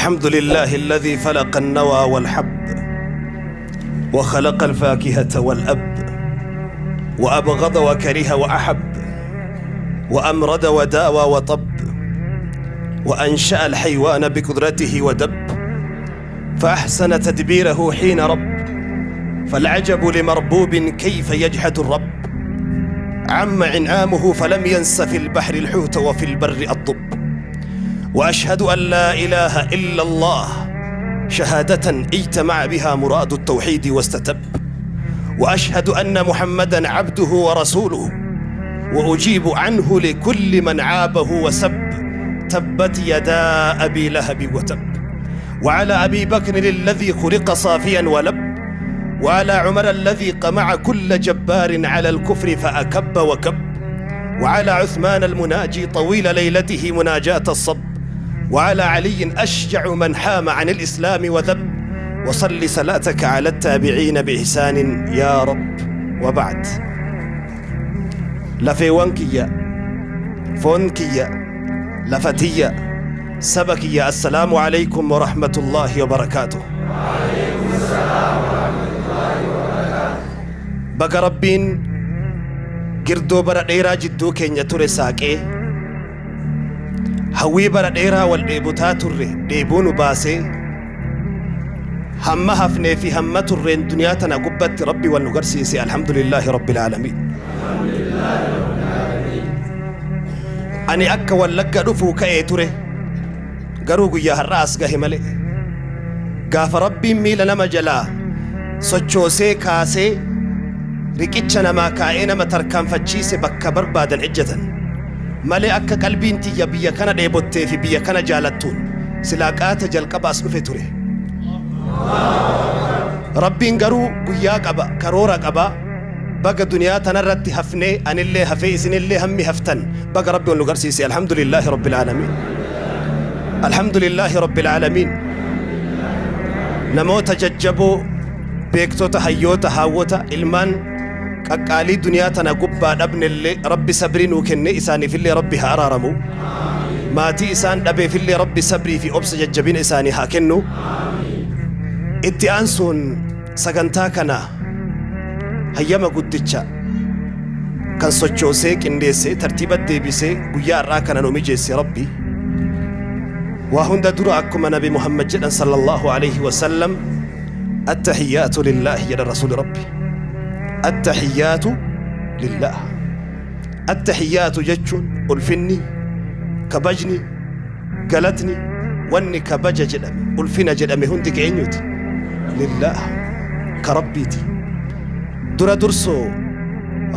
الحمد لله الذي فلق النوى والحب، وخلق الفاكهة والأب، وأبغض وكره وأحب، وأمرد وداوى وطب، وأنشأ الحيوان بقدرته ودب، فأحسن تدبيره حين رب، فالعجب لمربوب كيف يجحد الرب. عم إنعامه فلم ينس في البحر الحوت وفي البر الضب. وأشهد أن لا إله إلا الله شهادة اجتمع بها مراد التوحيد واستتب، وأشهد أن محمدا عبده ورسوله، وأجيب عنه لكل من عابه وسب، تبت يدا أبي لهب وتب. وعلى أبي بكر الذي خلق صافيا ولب، وعلى عمر الذي قمع كل جبار على الكفر فأكب وكب، وعلى عثمان المناجي طويل ليلته مناجاة الصب، وعلى علي أشجع من حام عن الإسلام وذب. وصل صلاتك على التابعين بإحسان يا رب. وبعد، لفيوانكية فونكية لفتية سبكية، السلام عليكم ورحمة الله وبركاته. وعليكم السلام ورحمة الله وبركاته. Baga Rabbiin girdoo bara dheeraa jidduu keenya ture saaqee, hawwii bara dheeraa wal dheebotaa turre dheebuu nu baasee, hamma hafnee fi hamma turreen duniyaa tana gubbatti Rabbi wal nu garsiise. Alhamdulillaahi Rabbil Aalamiin. Ani akka Wallagga dhufuu ka'ee ture, garuu guyyaa har'aa as gahe malee. Gaafa Rabbiin miila nama jalaa sochoosee kaasee riqicha namaa kaa'ee nama tarkaanfachiise bakka barbaadan ejjetan malee, akka qalbiin tiyya biyya kana dheebottee fi biyya kana jaalattuun silaa qaata jalqaba as dhufe ture. Rabbiin garuu guyyaa qaba, karoora qaba. Baga duniyaa tanarratti hafnee, anillee hafee isinillee hammi haftan, baga Rabbi wal nu garsiise. Alhamdulillaahi Rabbil Aalamiin. Alhamdulillaahi Rabbil Aalamiin. Namoota jajjaboo, beektota, hayyoota, haawwota, ilmaan qaqqaalii duniyaa tana gubbaa dhabnellee Rabbi sabrii nuu kenne, isaaniifillee Rabbi haa araaramu. Maatii isaan dhabeefillee Rabbi sabrii fi obsa jajjabina isaanii haa kennu. Itti aansuun sagantaa kana hayyama guddicha kan sochoosee, qindeessee, tartiiba deebisee guyyaa har'aa kana nu mijeesse Rabbi. Waa hunda dura akkuma Nabi Muhammad jedhan sallallahu alaihi wasallam, "Attahiyyaatu lillaahi" jedha Rasuuli Rabbi. Attahiyyaatu lillaah. Attahiyyaatu jechuun ulfinni, kabajni, galatni, wanni kabaja jedhame, ulfina jedhame hundi ka eenyuti? Lillaah, ka Rabbiiti. Dura dursoo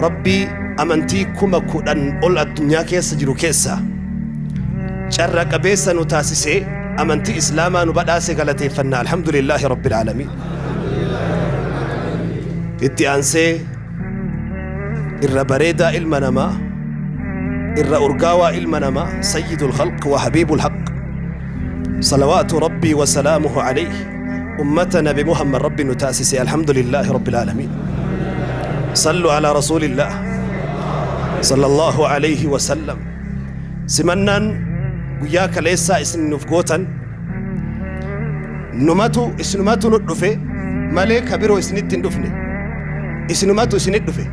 Rabbii amantii 10,000 ol addunyaa keessa jiru keessaa carra qabeessa nu taasisee amantii Islaamaa nu badhaase galateeffanna. Alhamdulillaahi Rabbil Aalamiin. Itti aansee irra bareedaa ilma namaa, irra urgaawaa ilma namaa, sayyidul khalq wa habiibul haqq, salawaatu Rabbii wa salaamuhu alayhi, ummata Nabi Muhammad Rabbi nu taasise. Alhamdulillaahi Rabbil Aalamiin. Sallu alaa Rasuulillah sallallahu alayhi wa sallam. Simannaan guyyaa kaleessaa isin nuuf gootan, numatu isinumatu nu dhufe malee ka biroo isinitti hin dhufne. Isinumatu isinit dhufe.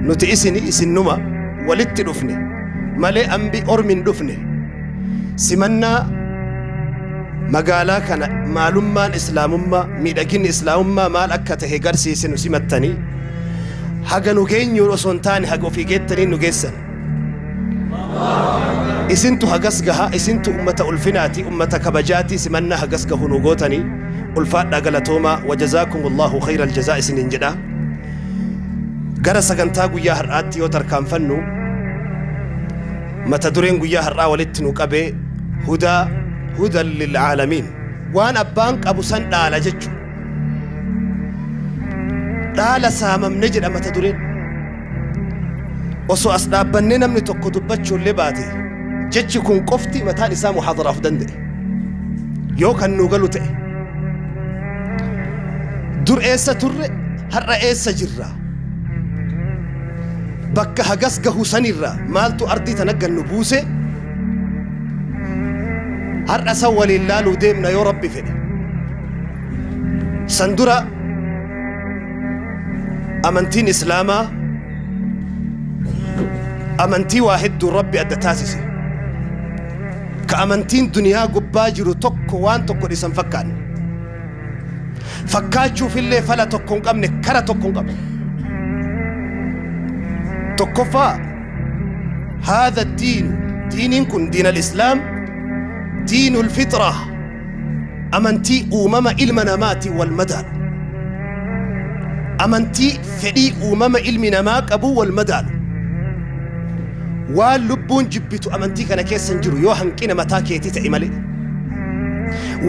Nuti isini, isinuma walitti dhufne malee ambi ormi hin dhufne. Simannaa magaalaa kana maalummaan Islaamummaa, miidhaginni Islaamummaa maal akka tahe garsiise nu simattanii, haga nu geenyuun osoo hin taane haga ofii geettanii nu geessan. Isintu hagas gaha, isintu ummata ulfinaati, ummata kabajaati. Simannaa hagas gahu nu gootanii, ulfaadhaa, galatoomaa. Wajazaakumullahu khayral jazaa isiniin jedha. Gara sagantaa guyyaa har'aatti yoo tarkaanfannu, mata dureen guyyaa har'aa walitti nu qabee hudaa, hudan lil'aalamiin. Waan abbaan qabu san dhaala jechu, dhaala saamamne jedha mata dureen. Osoo as dhaabbannee namni tokko dubbachuullee baate, jechi kun qofti mataan isaa muhaadaraaf danda'e yoo kan nu galu ta'e. Dur eessa turre? Har'a eessa jirra? Bakka hagas gahu sanirra maaltu ardii tana gannu buuse? Har'a san waliin laaluu deemna yoo Rabbi fedhe. San dura amantiin Islaamaa amantii waa hedduu Rabbi adda taasise. Ka amantiin duniyaa gubbaa jiru tokko waan tokko dhisan fakkaanne. Fakkaachuufillee fala tokko hin qabne, kara tokko hin qabne. Tokkoffaa, haadha diinu, diiniin kun diin al-Islaam, diinul fixraa, amantii uumama ilma namaatiin wal madaalu. Amantii fedhii uumama ilmi namaa qabu wal madaalu. Waan lubbuun jibbitu amantii kana keessa hin jiru yoo hanqina mataa keetii ta'e malee.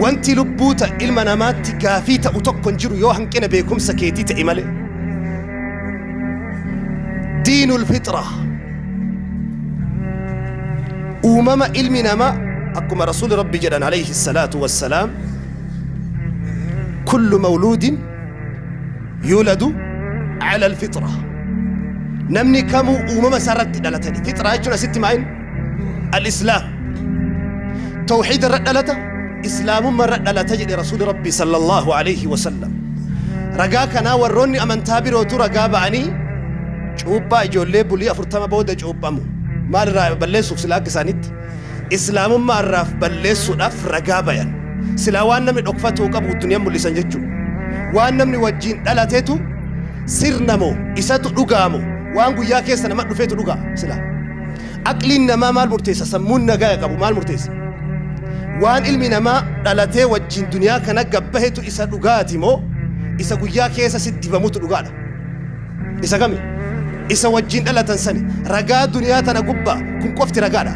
Wanti lubbuu ta ilma namaatti gaafii ta'u tokko hin jiru yoo hanqina beekumsa keetii ta'e malee. Diinul fixraa. Uumama ilmi namaa akkuma Rasuulli Rabbi jedhan alayhi salaatu wassalaam, kullu mawluudin yuuladu ala alfixra. Namni kamuu uumama isaa irratti dhalatani. Fixraa jechuun asitti maa'in? Al-Islaam. Tawxiida irra dhalata, Islaamummaa irra dhalata jedhe Rasuulli Rabbi sallallahu alayhi wasallam. Ragaa kanaa warroonni amantaa birootu ragaa ba'anii cuuphaa ijoollee bulii 40 booda cuuphamu. Maal irraa balleessuuf silaa akka isaanitti? Islaamummaa irraaf balleessuudhaaf ragaa bayan. Silaa waan namni dhokfatuu qabu duniyaan mul'isan jechuudha. Waan namni wajjin dhalatetu sirna moo isatu dhugaa moo waan guyyaa keessa nama dhufeetu dhugaa silaa. Aqliin namaa maal murteessa? Sammuun nagaa qabu maal murteessa? Waan ilmi namaa dhalatee wajjin duniyaa kana gabbahetu isa dhugaati moo isa guyyaa keessa si dibamutu dhugaadha? Isa kami? Isa wajjin dhalatan sani. Ragaa duniyaa tana gubbaa kun qofti ragaadha.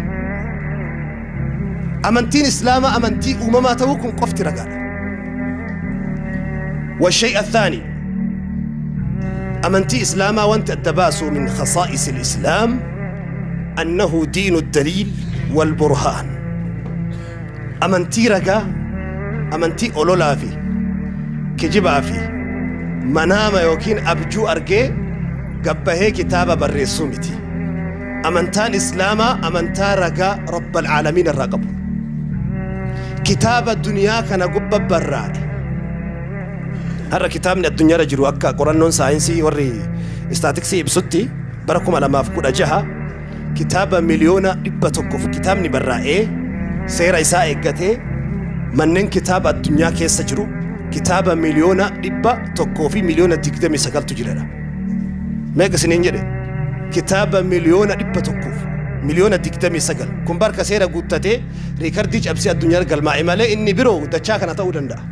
Amantiin Islaamaa amantii uumamaa ta'uu kun qofti ragaadha. والشيء الثاني، أمنتي إسلاما وانت الدباس من خصائص الإسلام أنه دين الدليل والبرهان. أمنتي رقا، أمنتي أولولا في كجبا في منام يوكين أبجو أرجي قبه كتاب بريسومتي. أمنتان إسلاما أمنتا رقا رب العالمين الرقب. كتاب الدنيا كان قب برائي. هرا كتابنا الدنيا رجلو أكا قرنون ساينسي وري استاتكسي ibsutti bara 2016 kitaaba 100,000,000 kitaabni barraa'ee seera isaa eeggatee manneen kitaaba addunyaa keessa jiru kitaaba 100,000,029,000tu jiradha. Meeqa isiniin jedhe? Kitaaba 100,000,029,000 kun barka seera guuttatee riikardii cabsee addunyaa galmaa'e malee inni biroo dachaa kana ta'uu danda'a.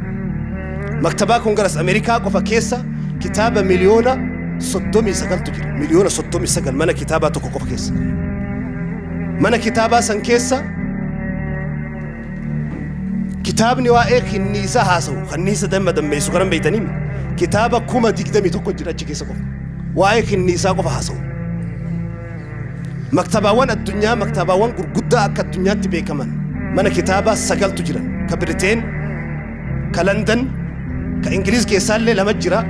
Maktabaa Koongirees Ameerikaa qofa keessa kitaaba 39,000,000tu jira. 39,000,000 mana kitaabaa tokko qofa keessa. Mana kitaabaa san keessa kitaabni waa'ee kinniisa haasa'u, kanniisa damma dammeessu kanan beeytanii kitaaba 21,000 jira achi keessa qofa. Waa'ee kinniisaa qofa haasa'u. Maktabaawwan addunyaa, maktabaawwan gurguddaa akka addunyaatti beekaman mana kitaabaa 9tu jiran. Ka Biriteen, ka London, ka Ingiliz keessaallee 2 jira.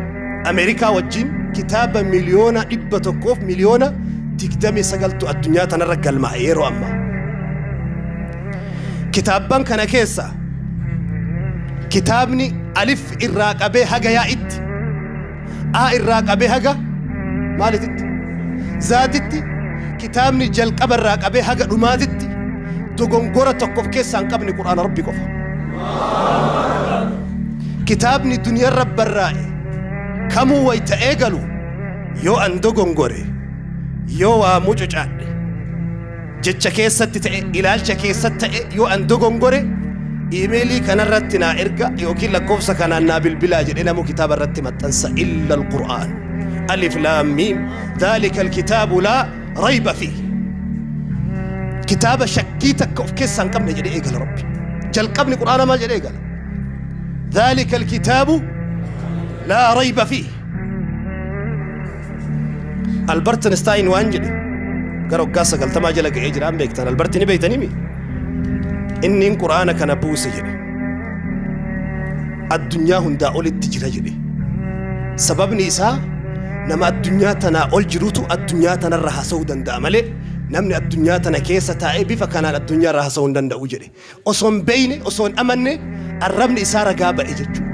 Ameerikaa wajjin kitaaba 100,000,029,000tu addunyaa tanarra galmaa'e yeroo ammaa. Kitaabban kana keessa kitaabni alif irraa qabee haga yaa'itti, a irraa qabee haga maalitti, zaatitti, kitaabni jalqaba irraa qabee haga dhumaatitti dogongora tokko of keessaa hin qabne Qur'aana Rabbi qofa. Kitaabni duniyaarra barraa'e kamuu wayita eegalu yoo an dogongore, yoo waa mucucaadhe, jecha keessatti ta'e, ilaalcha keessatti ta'e, yoo an dogongore iimeelii kanarratti naa erga yookiin lakkoofsa kanaan naa bilbilaa jedhee namuu kitaaba irratti maxxansa illa al-Qur'aan. Alif laam miim dhaalika al-kitaabu laa rayba fiih. Kitaaba shakkii takka of keessaa hin qabne jedhee eegala Rabbi. Jalqabni Qur'aanaa maal jedhee eegala? Dhaalika al-kitaabu laa rayba fiih. Albert Einstein waan jedhe gara waggaa 90 jala ga'ee jira, beektan. Albert ni beektanii mi? Inni Qur'aana kana buuse jedhe. Addunyaa hundaa olitti jira jedhe. Sababni isaa nama addunyaa tanaa ol jirutu addunyaa tanarra haasa'uu danda'a malee Namni addunyaa tana keessa taa'ee bifa kanaan addunyaa irraa haasa'uu hin danda'u jedhe. Osoo hin beeyne, osoo hin amanne arrabni isaa ragaa ba'e jechuudha.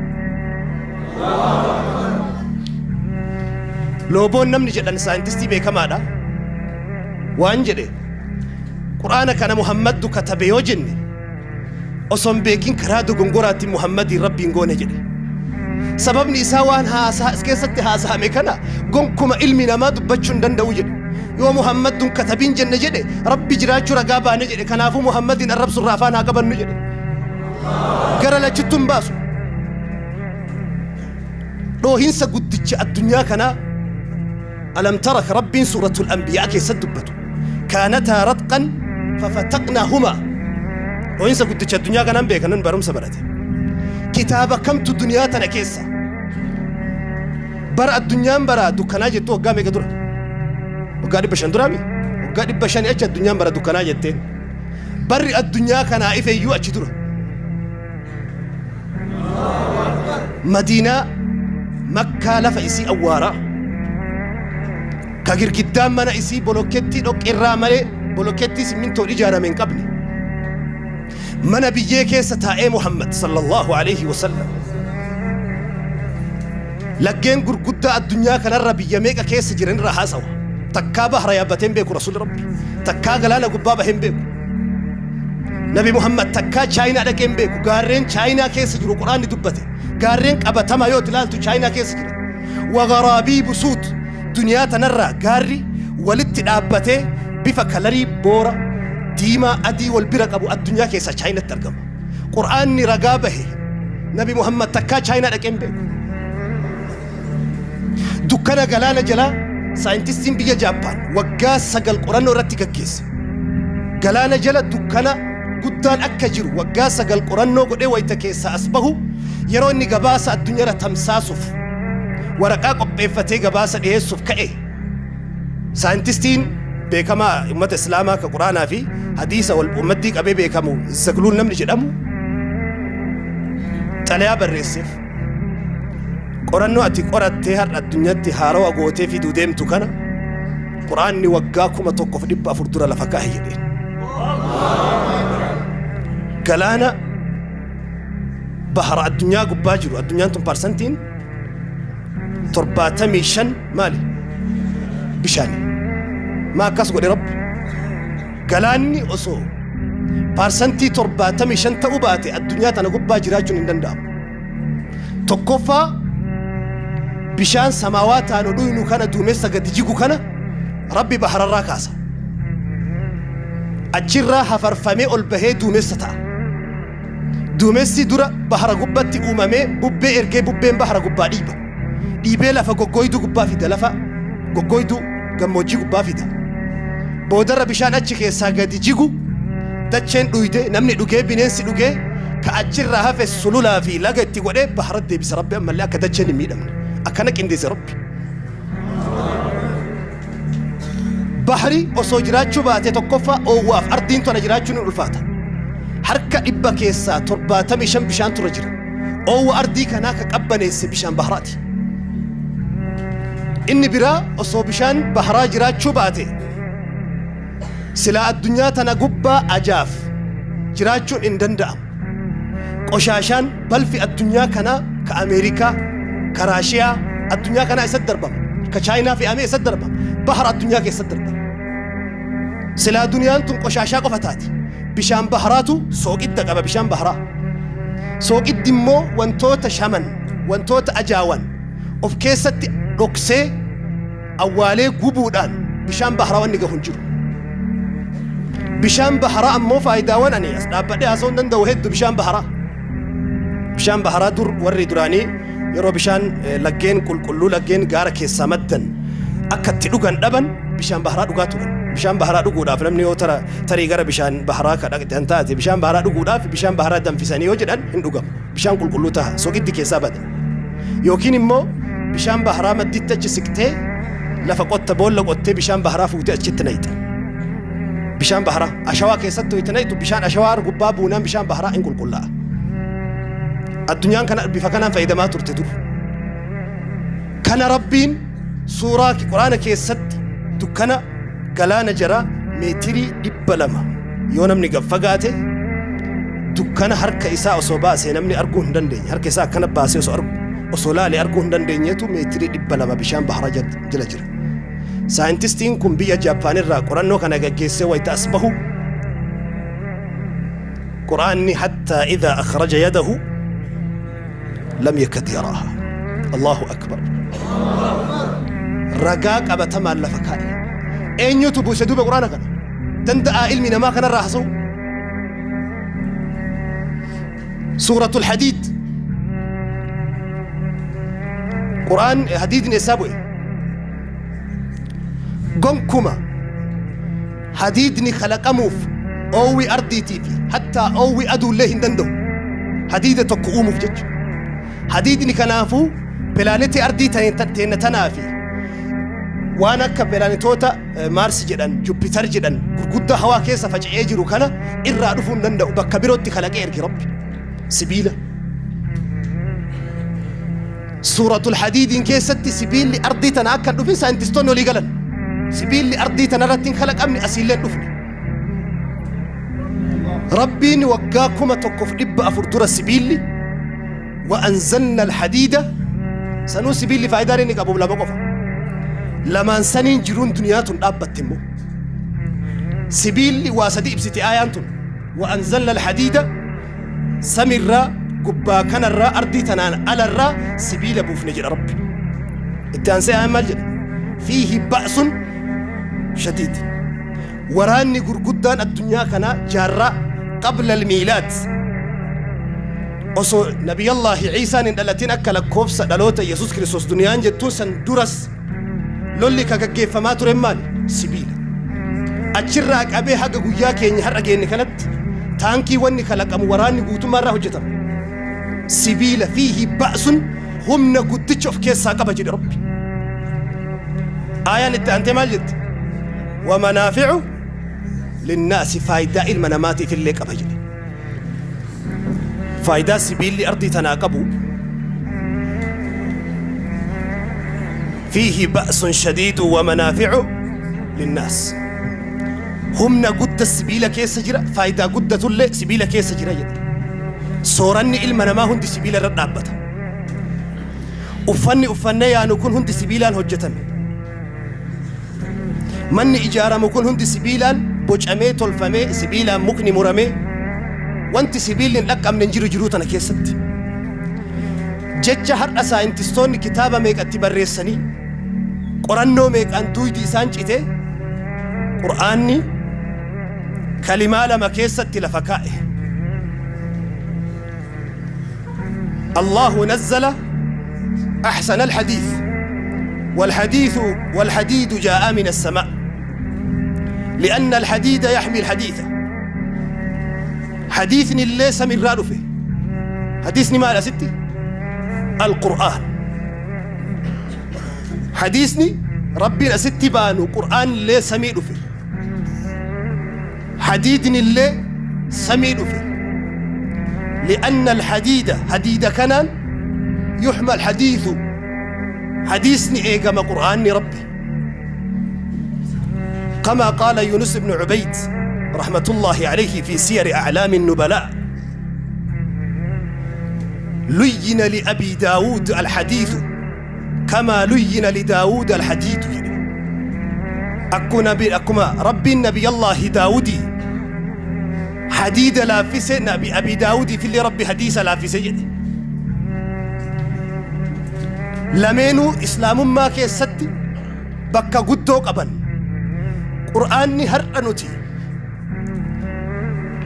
Looboon namni jedhan saayintistii beekamaadha. Waan jedhe, Qur'aana kana Muhammaddu katabe yoo jenne osoo hin beekin karaa dogongoraatiin Muhammadiin Rabbiin goone jedhe. Sababni isaa waan haasaa as keessatti haasa'ame kana gonkuma ilmi namaa dubbachuu hin danda'u jedhe. Yoo Muhammadduun katabiin jenne jedhe, Rabbi jiraachuu ragaa baane jedhe. Kanaafuu Muhammadiin arrabsurraa afaan haa qabannu jedhe. Gara lachittuu hin baasu. Dhoohinsa guddicha addunyaa kanaa alam tara ka Rabbiin suuratul anbiyaa keessatti dubbatu, kaanataa ratqan fafataqnaahumaa. Dhoohinsa guddicha addunyaa kanaan beeka nan barumsa barate. Kitaaba kamtu duniyaa tana keessa bara addunyaan bara dukkanaa jettu waggaa meeqa dura? Waggaa 500 duraami? Waggaa 500 achi addunyaan bara dukkanaa jetteen. Barri addunyaa kanaa ifeeyyuu achi dura. Madiinaa Makkaa lafa isii awwaaraa ka girgiddaan mana isii bolokettii dhoqqeerraa malee bolokettii simmintoon ijaarame hin qabne, mana biyyee keessa taa'ee Muhammad sallallahu alaihi wasallam laggeen gurguddaa addunyaa kanarra biyya meeqa keessa jiran irraa haasawa. Takkaa bahra yaabbatee hin beeku Rasuulli Rabbi. Takkaa galaana gubbaa bahee hin beeku. Nabi Muhammad takkaa Chaayinaa dhaqee hin beeku. Gaarreen Chaayinaa keessa jiru Quraanni dubbate. Gaarreen qabatamaa yoo ilaaltu Chaayinaa keessa jira. Wagaraabii busuut, duniyaa tanarraa gaarri walitti dhaabbatee bifa kalarii boora, diimaa, adii wal bira qabu addunyaa keessaa Chaayinatti argama. Quraanni ragaa bahe, Nabi Muhammad takkaa Chaayinaa dhaqee hin beeku. Dukkana galaana jalaa saayintistiin biyya Jaappaan waggaa 9 qorannoo irratti gaggeesse. Galaana jala dukkana guddaan akka jiru waggaa 9 qorannoo godhee wayita keessaa as bahu, yeroo inni gabaasa addunyaarra tamsaasuuf waraqaa qopheeffatee gabaasa dhiyeessuuf ka'e, saayintistiin beekamaa ummata Islaamaa ka Quraanaa fi hadiisa wal maddii qabee beekamu Zagluul namni jedhamu xalayaa barreesseef. Qorannoo ati qorattee har'a addunyaatti haarawa gootee fiduu deemtu kana Quraanni waggaa 1400 dura lafa kaa'e jedheen. Galaana bahara addunyaa gubbaa jiru, addunyaan tun parsantiin 75 maali? Bishaani. Maa akkas godhe Rabbi? Galaanni osoo parsantii 75 ta'uu baate addunyaa tana gubbaa jiraachuun hin danda'amu. Tokkoffaa, bishaan samaawaa taanu dhuynu kana, duumessa gadi jigu kana Rabbi bahararraa kaasa. Achirraa hafarfamee ol bahee duumessa ta'a. Duumessi dura bahara gubbatti uumamee bubbee ergee bubbeen bahara gubbaa dhiiba. Dhiibee lafa goggooyduu gubbaa fida, lafa goggooyduu gammoojjii gubbaa fida. Boodarra bishaan achi keessaa gadi jigu dacheen dhuyde, namni dhugee, bineensi dhugee, ka achirraa hafe sululaa fi laga itti godhee bahara deebisa Rabbi, ammallee akka dacheen hin miidhamne. Akkana qindeesse Rabbi. Bahri osoo jiraachuu baate tokkoffaa oowwaaf ardiin tona jiraachuun ni ulfaata. Harka 75% bishaan tura jira. Oowwa ardii kanaa ka qabbaneesse bishaan bahraati. Inni biraa, osoo bishaan baharaa jiraachuu baate silaa addunyaa tana gubbaa ajaaf jiraachuun hin danda'amu. Qoshaashaan balfi addunyaa kanaa ka Ameerikaa, ka Raashiyaa addunyaa kanaa isatti darbama. Ka Chaayinaa fe'amee isatti darbama. Bahara addunyaa keessatti darbama. Silaa duniyaan tun qoshaashaa qofa taati. Bishaan baharaatu sooqidda qaba, bishaan baharaa. Sooqiddi immoo wantoota shaman, wantoota ajaawan of keessatti dhoksee awwaalee gubuudhaan bishaan baharaa wanni gahu hin jiru. Bishaan baharaa ammoo faayidaawwan ani as dhaabbadhee haasa'uu hin danda'u hedduu bishaan baharaa. Bishaan baharaa dur warri duraanii yeroo bishaan laggeen qulqulluu, laggeen gaara keessaa maddan akka itti dhugan dhaban, bishaan baharaa dhugaa turan. Bishaan baharaa dhuguudhaaf namni yoo tarii gara bishaan baharaa ka dhaqxan taate, bishaan baharaa dhuguudhaaf bishaan baharaa danfisanii yoo jedhan hin dhugamu. Bishaan qulqulluu taha, soqiddi keessaa bada. Yookiin immoo bishaan baharaa madditti achi siqtee lafa qotta, boolla qottee bishaan baharaa fuutee achitti naqxa. Bishaan baharaa ashawaa keessatti wayita naqxu bishaan ashawaa gubbaa buunaan bishaan baharaa hin qulqullaa'a. Addunyaan kana bifa kanaan fayyadamaa turte dur. Kana Rabbiin suuraa Quraana keessatti dukkana galaana jaraa Meetirii 200 yoo namni gad fagaate, dukkana harka isaa osoo baasee namni arguu hin dandeenye, harka isaa akkana baasee osoo argu, osoo laalee arguu hin dandeenyetu meetirii 200 bishaan bahara jala jira. Saayintistiin kun biyya Jaappaan irraa qorannoo kana gaggeessee wayita as bahu, Quraanni hattaa idhaa akhraja yadahu lam yakad yaraaha. Allahu akbar. Ragaa qabatamaan lafa kaa'e. Eenyutu buuse duuba Quraana kana? Danda'aa ilmi namaa kanarraa haasa'u? Suuratul Hadiid. Quraan hadiidni eessaa bu'e? Gonkuma hadiidni kalaqamuuf oowwi ardiitii fi hattaa oowwi aduullee hin danda'u. Hadiida tokko uumuuf jecha. Hadiidni kanaafuu pilaanetii ardii teenna tanaa fi waan akka pilaanetoota Maarsi jedhan, Jupiter jedhan gurguddaa hawaa keessa faca'ee jiru kana irraa dhufuu hin danda'u. Bakka birootti kalaqee erge Rabbi. Sibiila. Suuratul Hadiidiin keessatti sibiilli ardii tana akka hin dhufin saayintistoonni olii galan. Sibiilli ardii tana irratti hin kalaqamne, asiillee hin dhufne. Rabbiin waggaa 1400 dura sibiilli wa anzalna alhadiida. Sanuu sibiilli faayidaan inni qabu lama qofa. Lamaan saniin jiruun duniyaa tun dhaabbatte immoo. Sibiilli waa sadi ibsiti aayaan tun. Wa anzalna alhadiida, samirraa, gubbaa kanarraa, ardii tanaan alarraa sibiila buufne jedha Rabbi. Itti aansee aayaan maal jedha? Fiihi ba'sun shadiid. Waraanni gurguddaan addunyaa kanaa jaarraa qabla almiilaad, osoo Nabiyallaahi Ciisaan hin dhalatin, akka lakkoofsa dhaloota Yesuus Kiristoos duniyaan jettuun san duras, lolli ka gaggeeffamaa ture maali? Sibiila. Achirraa qabee haga guyyaa keenya har'a geenne kanatti taankii wanni kalaqamu, waraanni guutummaa irraa hojjetama. Sibiila fiihi ba'sun, humna guddicha of keessaa qaba jedhe Rabbi. Aayaan itti aantee maal jette? Wamanaafi'u linnaasi, faayidaa ilma namaatiif illee qaba jedhe. Faayidaa sibiilli ardii tanaa qabu, fiihi ba'sun shadiidu wa manaafi'u linnaas. Humna gudda sibiila keessa jira, faayidaa guddatullee sibiila keessa jira jedhe. Sooranni ilma namaa hundi sibiila irra dhaabbata. Uffanni uffannee yaanu kun hundi sibiilaan hojjetame. Manni ijaaramu kun hundi sibiilaan bocamee tolfamee, sibiilaan mukni muramee, wanti sibiilli hin dhaqqabne hin jiru jiruu tana keessatti. Jecha har'a saayintistoonni kitaaba meeqatti barreessanii, qorannoo meeqaan duuydi isaan cite, Qur'aanni kalimaa lama keessatti lafa kaa'e. Allahu nazzala ahsana alhadiith والحديث والحديد جاء من السماء لأن الحديد يحمي الحديث. حديثني اللي سمي رادفه. حديثني مال ستي؟ القرآن. حديثني ربي ستي بانو قرآن اللي سمي رفه، حديدني اللي سمي رفه، لأن الحديد، حديد كنان، يحمى الحديث. حديثني إيقما قرآني ربي، كما قال يونس بن عبيد رحمة الله عليه في سير أعلام النبلاء: لين لأبي داود الحديث كما لين لداود الحديد. أكو نبي أكما ربي النبي الله داودي حديد لافس، نبي أبي داود في اللي ربي حديث لافس jedhe. Lameenuu islaamummaa keessatti bakka guddoo qaban. Qur'aanni har'a nuti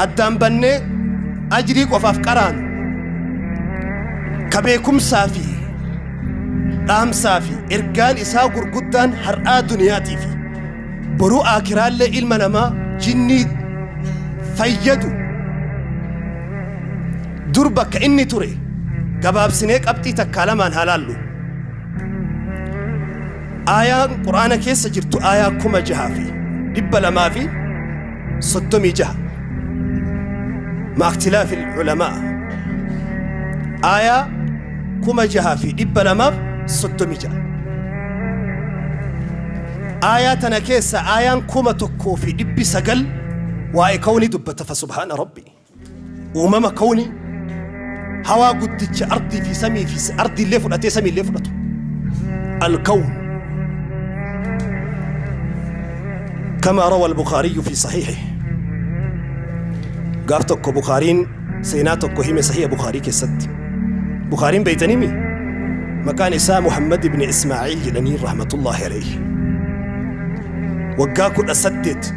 addaan bannee ajrii qofaaf qaraanu, ka beekumsaa fi dhaamsaa fi ergaan isaa gurguddaan har'aa duniyaatii fi boruu aakiraallee ilma namaa jinnii fayyadu, dur bakka inni ture gabaabsinee qabxii takkaa lamaan haa laallu. Aayaan Qur'aana keessa jirtu aayaa 6236, مع اختلاف العلماء, aayaa 6236. Aayaa tana keessa aayaan 1900 waa'ee kawnii dubbata. Fa subhaana rabbi, uumama kawnii, hawaa guddicha ardii fi samii fi ardiillee fudhatee samiillee fudhatu, الكون، كما روى البخاري في صحيحه. Gaaf tokko Bukaariin seenaa tokko hime Sahiha Bukaarii keessatti. Bukaariin beeytanimi, maqaan isaa Muhammad ibn Ismaaciil jedhanii, rahmatullaahi alayhi. Waggaa 18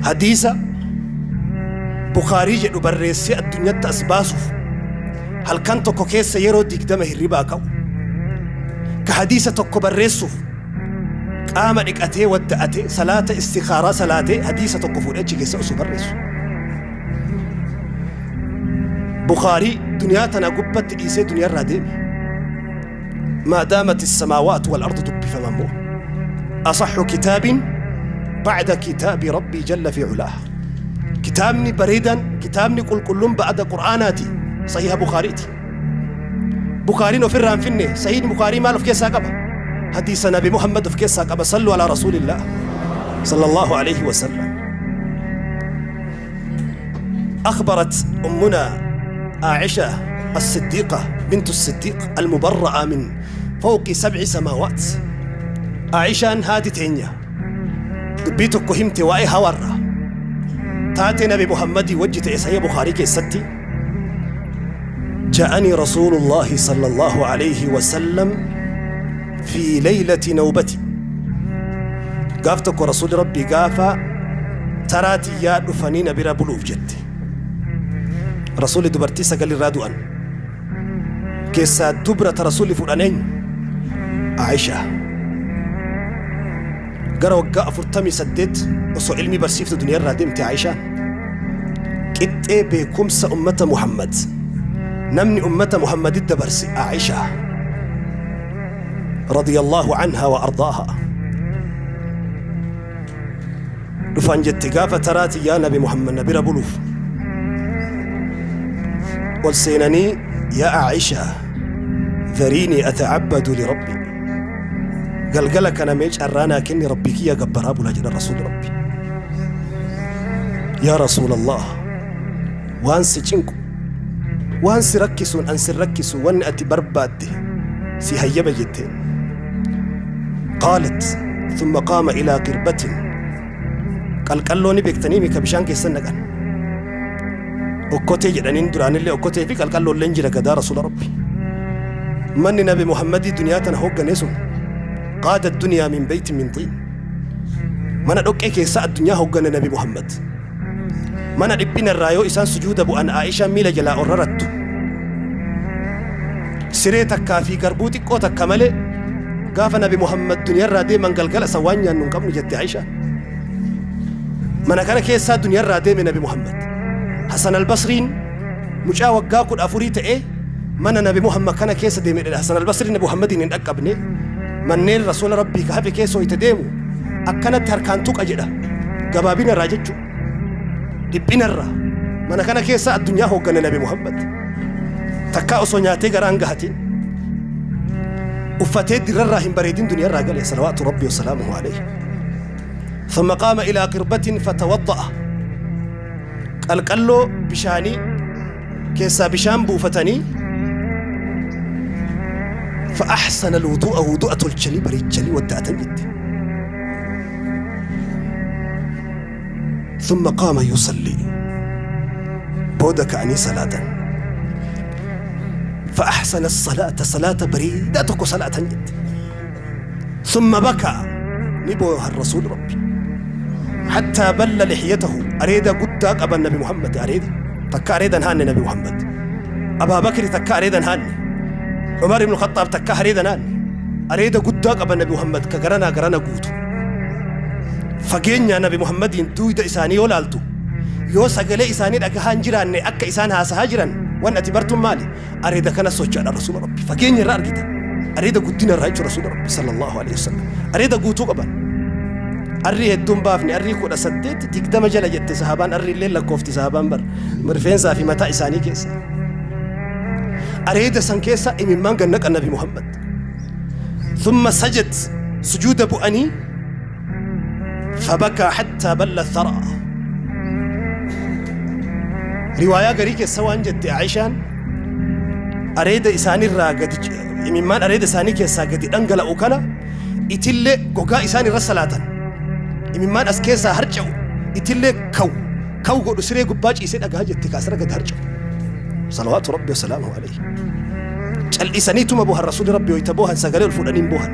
hadiisa Bukaarii jedhu barreessee addunyatti as baasuuf halkan tokko keessa yeroo 20 hirribaa ka'u, ka hadiisa tokko barreessuuf qaama dhiqatee, wadda'atee, salaata istikaaraa salaatee, hadiisa tokko fuudhee achi keessa osoo barreessu. Bukaarii duniyaa tana gubbatti dhiisee duniyaa irraa deeme. ما دامت السماوات والأرض dubbifama immoo أصح كتاب بعد كتاب ربي جل في علاه. Kitaabni bareedan, kitaabni qulqulluun ba'ada Qur'aanaati Sahiha Bukaariiti. Bukaariin ofirraa hin finne. Sahiihni Bukaarii maal of keessaa qaba? Hadiisa Nabi Muhammad of keessaa qaba. صلوا على رسول الله صلى الله عليه وسلم. أخبرت أمنا عائشة الصديقة بنت الصديق المبرأة من فوق سبع سماوات، عائشة haati teenya dubbii tokko himte waa'ee hawarra taate Nabi Muhammadii wajji ta'e. Sahiha Bukaarii keessatti: جاءني رسول الله صلى الله عليه وسلم في ليلة نوبتي. Gaaf tokko rasuulli Rabbii gaafa taraatiyyaa dhufanii na bira buluuf jette. Rasuulli dubartii sagal irraa du'an keessaa dubra ta rasuulli fudhan eenyu? Aishaa. Gara waggaa 48 osoo ilmi barsiiftu duniyaa irraa deemte Aishaan. Qixxee beekumsa ummata Muhammad namni ummata Muhammadit dabarse Aishaa رضي الله عنها وأرضاها. Dhufan jette gaafa taraati yaa Nabi Muhammad na bira buluuf ol seenanii: يا عائشة ذريني أتعبد لربي، galgala kana mee carraa naa kenni, Rabbii kiyya gabbaraa bulaa jedhan rasuulli Rabbi. يا رسول الله, waan si cinqu, waan si rakkisuun an si rakkisu, wanni ati barbaadde si hayyama jetteen. قالت ثم قام إلى قربة. Qalqalloo ni beektanii mika bishaan keessan naqan, okkotee jedhaniin. Duraanillee okkotee fi qalqalloolleen jira gadaa rasuula Rabbi. Manni Nabi Muhammadii duniyaa tana hoogganee sun قاد الدنيا من بيت من طين. Mana dhoqqee keessa addunyaa hooggane Nabi Muhammad. Mana dhiphina irraa yoo isaan sujuuda bu'an Aishaan miila jalaa orrarattu, siree takkaa fi garbuu xiqqoo takka malee, gaafa Nabi Muhammad duniyaa irraa deeman galgala isa waan nyaannu hin qabnu jette Aishaan. Mana kana keessaa duniyaa irraa deeme Nabi Muhammad. Hasan Albasriin mucaa waggaa 14 ta'ee mana Nabi Muhammad kana keessa deeme. Hasan Albasriin Nabi Muhammadiin hin dhaqqabne. Manneen rasuula Rabbii ka hafe keessa hoyte deemu akkanatti harkaan tuqa jedha, gabaabina irraa jechuu, dhiphina irraa. Mana kana keessa addunyaa hooggane Nabi Muhammad. Takkaa osoo nyaatee garaan gahatin, uffatee dirrarraa hin bareedin duniyaa irraa gale, صلوات ربي وسلامه عليه. ثم قام إلى قربة فتوضأ. Qalqalloo bishaanii keessaa bishaan buufatanii، فأحسن الوضوء، wudu'a tolchanii, bareechanii wadda'atan jette. ثم قام يصلي. Booda ka'anii salaatan. فأحسن الصلاة، صلاة bareedaa tokko salaatan jette. ثم بكى، ni booha الرسول ربي، حتى بل لحيته. Areeda guddaa qaban Nabi Muhammad. Areeda takka areedan haanne Nabi Muhammad. Abaa Bakri takka areedan haanne. Umar ibn Khattaab takka areedan haanne. Areeda guddaa qaban Nabi Muhammad, ka garanaa garana guutu. Fageenya Nabi Muhammadiin duuyda isaanii yoo laaltu, yoo sagalee isaanii dhagahaa hin jiraanne akka isaan haasahaa jiran wan ati bartuun maali? Areeda kana socho'adha rasuula Rabbi fageenya irraa argita. Areeda guddina irraa jechuudha. Rasuula Rabbi صلى الله عليه وسلم areeda guutuu qaban. Arrii hedduun baafne, arrii 18 20 jala jette sahabaan. Arrii illee lakkoofti sahabaan bar rifeensaa fi mataa isaanii keessa. Areeda san keessa imimmaan gannaqa Nabi Muhammad. ثم سجد. Sujuuda bu'anii fabakaa hattaa balla tharaa. Riwaayaa garii keessa waan jette Aishaan, areeda isaanirraa gadi, imimmaan areeda isaanii keessaa gadi dhangala'u kana itillee gogaa isaan irra salaatan, imimmaan as keessaa harca'u itillee kaw kaw godhu siree gubbaa ciisee dhagaa jette kaasirra gadi harca'u. Salawaatu Rabbi wasalaamuhu alayhi. Cal'isaniituma bohan. Rasuulli Rabbi wayita bohan sagalee ol fuudhanii hin bohan.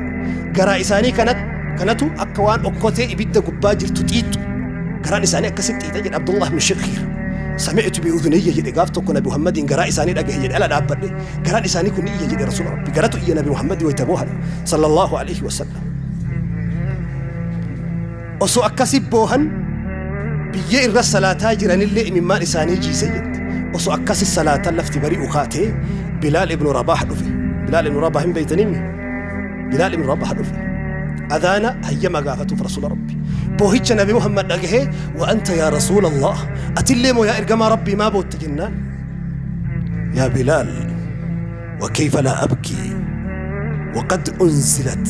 Garaa isaanii kanatu akka waan okkotee ibidda gubbaa jirtu xiixxu. Garaan isaanii akkasitti xiixa jedhe Abdullah bin Shakhiir. Sami'tu bi udhunayya jedhe, gaaf tokko Nabi Muhammadiin garaa isaanii dhagahe jedhe, ala dhaabbadhe. Garaan isaanii kun ni iyya jedhe Rasuula Rabbi. Garatu iyya Nabi Muhammad wayita bohan sallallahu alayhi wasallam. Osoo akkasi boohan biyyee irra salaataa jiranillee imimmaan isaanii jiise jette. Osoo akkasi salaatan lafti bari'u kaatee Bilaal ibnu Rabaah dhufe. Bilaal ibnu Rabaah hin beeytaniimi? Bilaal ibnu Rabaah dhufe. Adaana hayyama gaafatuuf Rasuula Rabbi. Boohicha Nabi Muhammad dhagahee, wa anta yaa Rasuula Allah, atillee moo yaa ergamaa Rabbii maa bootta jennaan. Yaa Bilaal, wa kayfa laa abkii وقد أنزلت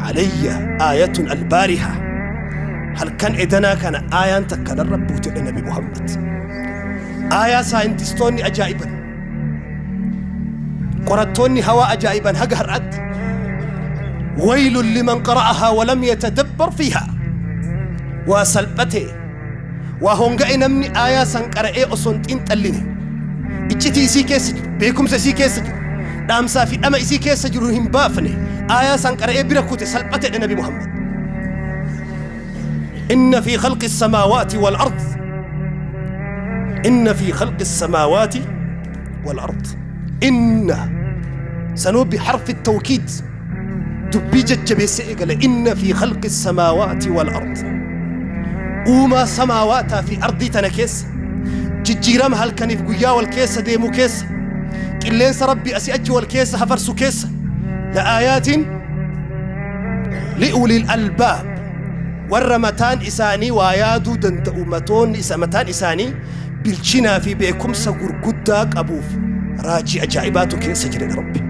علي آية البارحة. Halkan edanaa kana aayaan takka narra buute Nabi Muhammad. Aayaa saayintistoonni ajaa'iban, qorattoonni hawaa ajaa'iban haga har'aatti. ويل لمن قرأها ولم يتدبر فيها. Waa salphate, waa honga'e namni aayaa san qara'ee osoo hin xiinxalline, iccitii isii keessa jiru, beekumsa isii keessa jiru, dhaamsaa fi dhama isii keessa jiru hin baafne, aayaa san qara'ee bira kute salphatedha Nabi Muhammad. إن في خلق السماوات والأرض، إن في خلق السماوات والأرض. إن سنو بحرف التوكيد، dubbii jajjabeessee eegale. إن في خلق السماوات والأرض، uumaa samaawaataa fi ardii tana keessa, jijjiirama halkaniif guyyaa wal keessa deemu keessa, qilleensa Rabbi asii achi wal keessa hafarsu keessa، لآيات لأولي الألباب، warra mataan isaanii waa yaaduu danda'u, matoonni isa mataan isaanii bilchinaa fi beekumsa gurguddaa qabuuf raajii ajaa'ibaatu keessa jira Rabbi.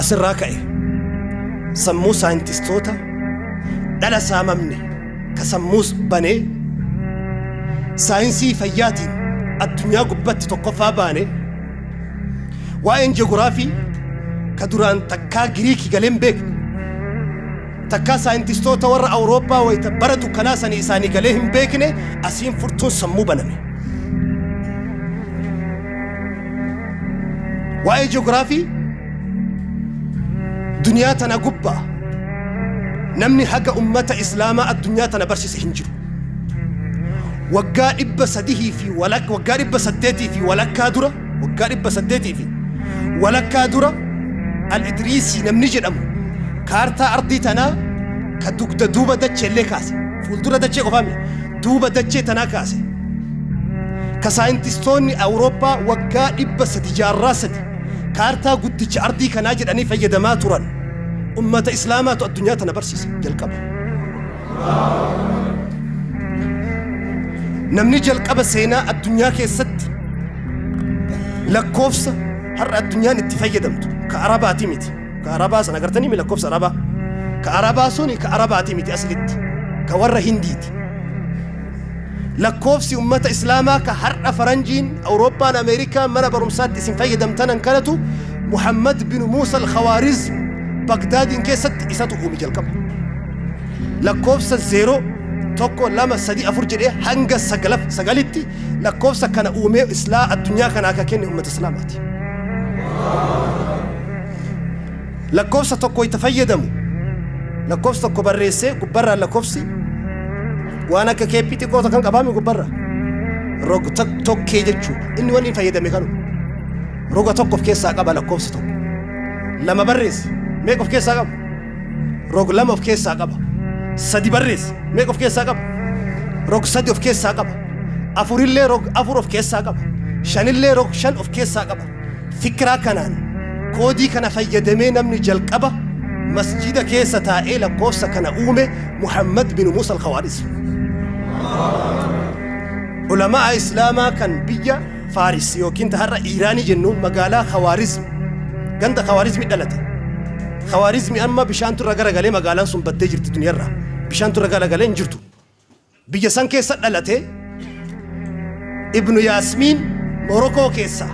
Asirraa ka'e sammuu saayintistoota dhala saamamne ka sammuus banee saayinsii fayyaatiin addunyaa gubbatti tokkoffaa baane, waa'een ji'oogiraafii ka duraan takkaa Giriikii galeen beekne, takkaa saayintistoota warra Awurooppaa wayita bara dukkanaa sanii isaanii galee hin beekne, asiin furtuun sammuu baname. Waa'ee ji'oogiraafii duniyaa tana gubbaa namni haga ummata Islaamaa addunyaa tana barsiise hin jiru. Waggaa 300 fi waggaa 800 fi walakkaa dura, waggaa 800 fi walakkaa dura, Al-Idriisii namni jedhamu kaartaa ardii tanaa ka dugda duuba dachee illee kaase, fuuldura dachee qofaami, duuba dachee tanaa kaase. Ka saayintistoonni Awurooppaa waggaa 300, jaarraa 3 kaartaa guddicha ardii kanaa jedhanii fayyadamaa turan, ummata Islaamaatu addunyaa tana barsiise jalqaba. Namni jalqaba seenaa addunyaa keessatti lakkoofsa har'a addunyaan itti fayyadamtu ka Arabaati miti. Ka Arabaa sana agartanii mi lakkoofsa Arabaa? Ka Arabaa suni ka Arabaati miti, aslitti. Ka warra Hindiiti. Lakkoofsi ummata Islaamaa ka har'a faranjiin, Awurooppaan, Ameerikaan mana barumsaatti isin fayyadamtanan kanatu Muhammad bin Muusa al-Khawaarizm Bagdaadiin keessatti isatu uume jalqaba. Lakkoofsa zeeroo, tokko, lama, sadi, afur jedhee hanga sagalitti lakkoofsa kana uumee islaa addunyaa kanaa akka kenne ummata Islaamaati. Lakkoofsa tokko itti fayyadamu, lakkoofsa tokko barreessee gubbarraan lakkoofsi waan akka keeppii xiqqoo kan qabaame gubbarra rog tokkee jechuudha. Inni wanni hin fayyadame kanu roga tokko of keessaa qaba lakkoofsi tokko. Lama barreesse, meeqa of keessaa qaba? Rog lama of keessaa qaba. Sadi barreesse, meeqa of keessaa qaba? Rog sadi of keessaa qaba. Afurillee rog afur of keessaa qaba. Shanillee rog shan of keessaa qaba. Fikiraa kanaan, koodii kana fayyadamee namni jalqaba masjida keessa taa'ee lakkoofsa kana uume Muhammad bin Musa al-Khawaarizm. Ulamaa Islaamaa kan biyya Faaris yookiin ta har'a Iiraanii jennuun magaalaa Khawaarizm, ganda Khawaarizmi dhalate. Khawaarizmi amma bishaantu irra garagalee magaalaan sun baddee jirti duniyarraa. Bishaantu irra garagalee hin jirtu. Biyya san keessa dhalate Ibnu Yaasmiin Morokoo keessaa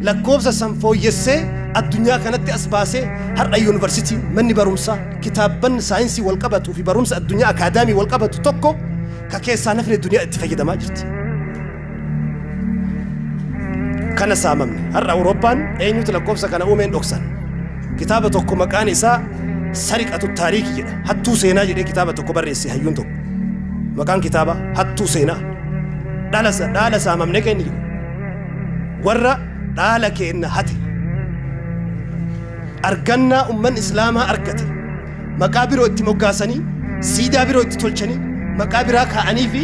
lakkoofsa san fooyyessee addunyaa kanatti as baasee har'a yuunivarsiitiin manni barumsaa kitaabban saayinsii wal qabatuu fi barumsa addunyaa akaadaamii wal qabatu tokko ka keessaa nafni duniyaa itti fayyadamaa jirti. Kana saamamne. Har'a Awurooppaan eenyutu lakkoofsa kana uumeen dhoksan. Kitaaba tokko maqaan isaa Sariqatu Taariikii jedha. Hattuu seenaa jedhee kitaaba tokko barreesse hayyuun tokko. Maqaan kitaaba Hattuu seenaa. Dhaala saamamne kenni jedhu. Warra dhaala keenna hate. Argannaa ummanni Islaamaa argate. Maqaa biroo itti moggaasanii, siidaa biroo itti tolchanii, maqaa biraa kaa'anii fi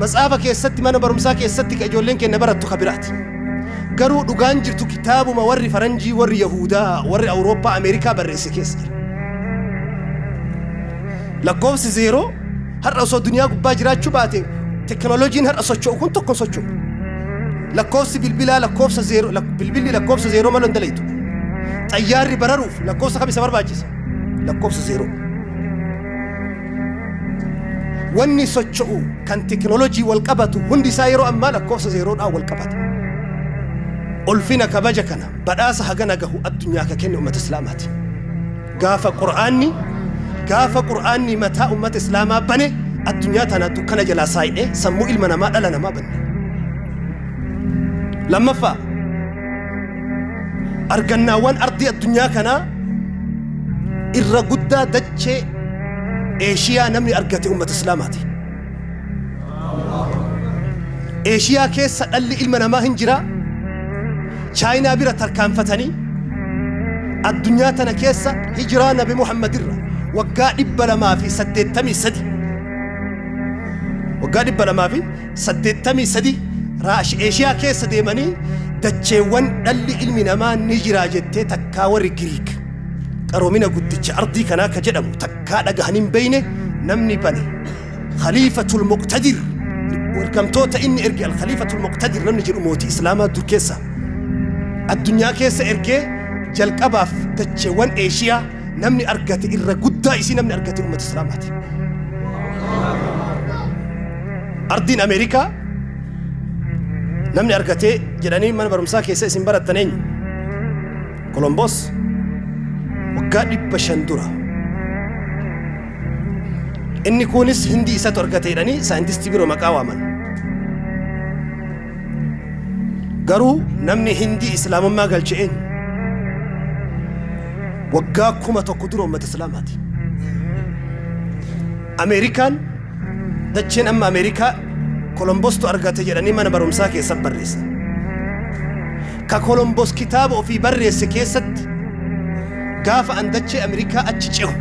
matsaafa keessatti mana barumsaa keessatti ka ijoolleen keenya barattu ka biraati. Garuu dhugaan jirtu kitaabuma warri faranjii, warri Yahudaa, warri Awurooppaa, Ameerikaa barreesse keessa jira. Lakkoofsi zeeroo har'a osoo duniyaa gubbaa jiraachuu baate teknooloojiin har'a socho'u kun tokko hin socho'u. Lakkoofsi bilbilaa lakkoofsa zeeroo, bilbilli lakkoofsa zeeroo malee hin dalaytu. Xayyaarri bararuuf lakkoofsa kam isa barbaachisa? Lakkoofsa zeeroo. Wanni socho'u kan teknooloojii wal qabatu hundi isaa yeroo ammaa lakkoofsa zeeroodhaan wal qabata. Ulfina kabaja kana badhaasa hagana gahu addunyaa ka kenne ummata Islaamaati. Gaafa Qur'aanni mataa ummata Islaamaa bane addunyaa tana dukkana jalaa saayidhee sammuu ilma namaa dhala namaa banne. Lammaffaa, argannaawwan ardii addunyaa kanaa irra guddaa dachee Eeshiyaa namni argate ummata Islaamaati. Eeshiyaa keessa dhalli ilma namaa hin jiraa. Chaayinaa bira tarkaanfatanii addunyaa tana keessa hijiraa Nabi Muhammadirra waggaa 283, waggaa 283 Eeshiyaa keessa deemanii dacheewwan dhalli ilmi namaa ni jiraa jettee takkaa warri Giriik qaroomina guddicha ardii kanaa ka jedhamu takkaa dhagahanii hin beeyne namni bane Khaliifatul Muqtadir, ergamtoota inni erge Al-Khaliifatul Muqtadir namni jedhu mootii Islaamaa dur keessa addunyaa keessa ergee jalqabaaf dacheewwan Eeshiyaa namni argate irra guddaa isii namni argate ummata Islaamaati. Ardiin Ameerikaa namni argatee jedhanii mana barumsaa keessa isin barattan eenyu? Kolombos waggaa 500 dura. Inni kunis Hindii isatu argate jedhanii saayintistii biroo maqaa waaman. Garuu namni Hindii Islaamummaa galche eenyu? Waggaa 1000 dura ummata Islaamaati. Ameerikaan dacheen amma Ameerikaa Kolombostu argate jedhanii mana barumsaa keessatti barreessan. Ka Kolombos kitaaba ofii barreesse keessatti gaafa an dachee Ameerikaa achi cehu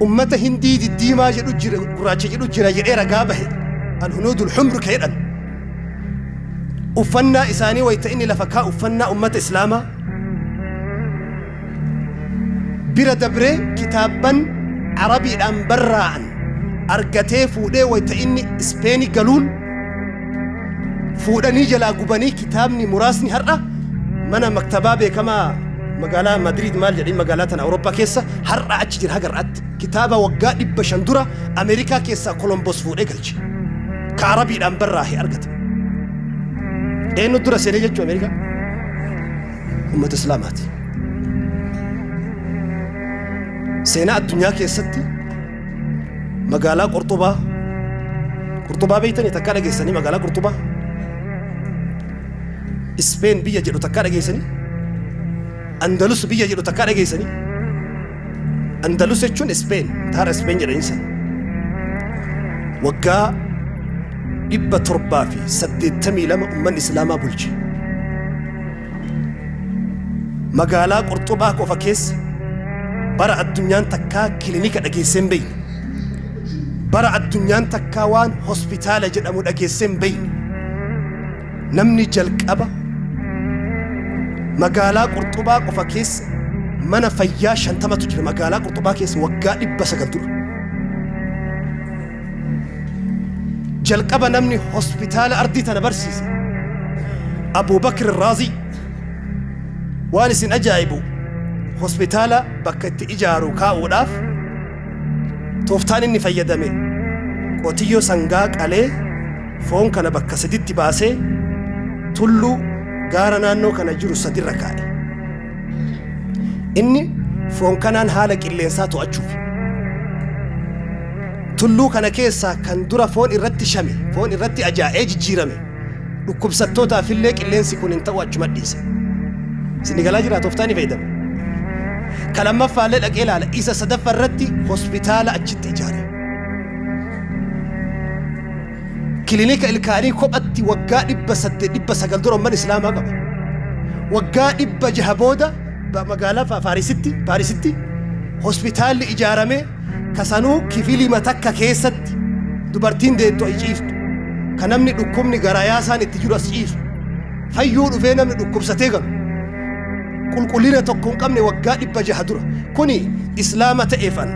ummata Hindii diddiimaa jedhu jira, gurraacha jedhu jira jedhee ragaa bahe, Alhunuudul Humr ka jedhan. Uffannaa isaanii wayita inni lafa kaa uffannaa ummata Islaamaa bira dabree kitaabban Arabiidhaan barraa'an argatee fuudhee wayita inni Ispeenii galuun fuudhanii jalaa gubanii kitaabni muraasni har'a mana maktabaa beekamaa magaalaa Madrid maal jedhanii magaalaa tana Awurooppaa keessa har'a achi jira haga har'aatti. Kitaaba waggaa 500 dura Ameerikaa keessaa Kolombos fuudhee galche ka Arabiidhaan barraa'e argate. Eenyu dura seenee jechuu Ameerikaa? Ummata Islaamaati. Seenaa addunyaa keessatti magaalaa Qurxubaa, Qurxubaa beektanii? Takkaa dhageessanii? Magaalaa Qurxubaa Ispeen biyya jedhu takkaa dhageessanii? Andalus biyya jedhu takkaa dhageessanii? Andalus jechuun Ispeen taara Ispeen jedhanii san waggaa 782 ummanni Islaamaa bulche. Magaalaa Qurxubaa qofa keessa bara addunyaan takkaa kilinika dhageessee hin beekne, bara addunyaan takkaa waan hospitaala jedhamu dhageessee hin beekne, namni jalqaba magaalaa Qurxubaa qofa keessa mana fayyaa 50tu jira magaalaa Qurxubaa keessa waggaa 900 dura. Jalqaba namni hospitaala ardii tana barsiise Abuu Bakr Raazii. Waan isin ajaa'ibu Hospitaala bakka itti ijaaru kaa'uudhaaf tooftaan inni fayyadame qotiyyoo sangaa qalee foon kana bakka saditti baasee tulluu gaara naannoo kana jiru sadirra kaa'e. Inni foon kanaan haala qilleensaa to'achuuf. Tulluu kana keessaa kan dura foon irratti shame, foon irratti ajaa'ee jijjiirame, dhukkubsattootaaf illee qilleensi kun hin ta'u achuma dhiise. Isin galaa jira tooftaan ni fayyadame. Ka lammaffaallee dhaqee ilaala. Isa sadaffa irratti hospitaala achitti ijaare. Kilinika ilkaanii kophatti waggaa 800 900 dura ummanni Islaamaa qaba. Waggaa 600 booda magaalaa Paarisitti hospitaalli ijaarame kasanuu kifilii takka keessatti dubartiin deettu achi ciistu. Ka namni dhukkubni garaa yaasaan itti jiru as ciisu. Fayyuu dhufee namni dhukkubsatee galu. Qulqullina tokko hin qabne waggaa 600 dura. Kuni Islaama ta'eefan.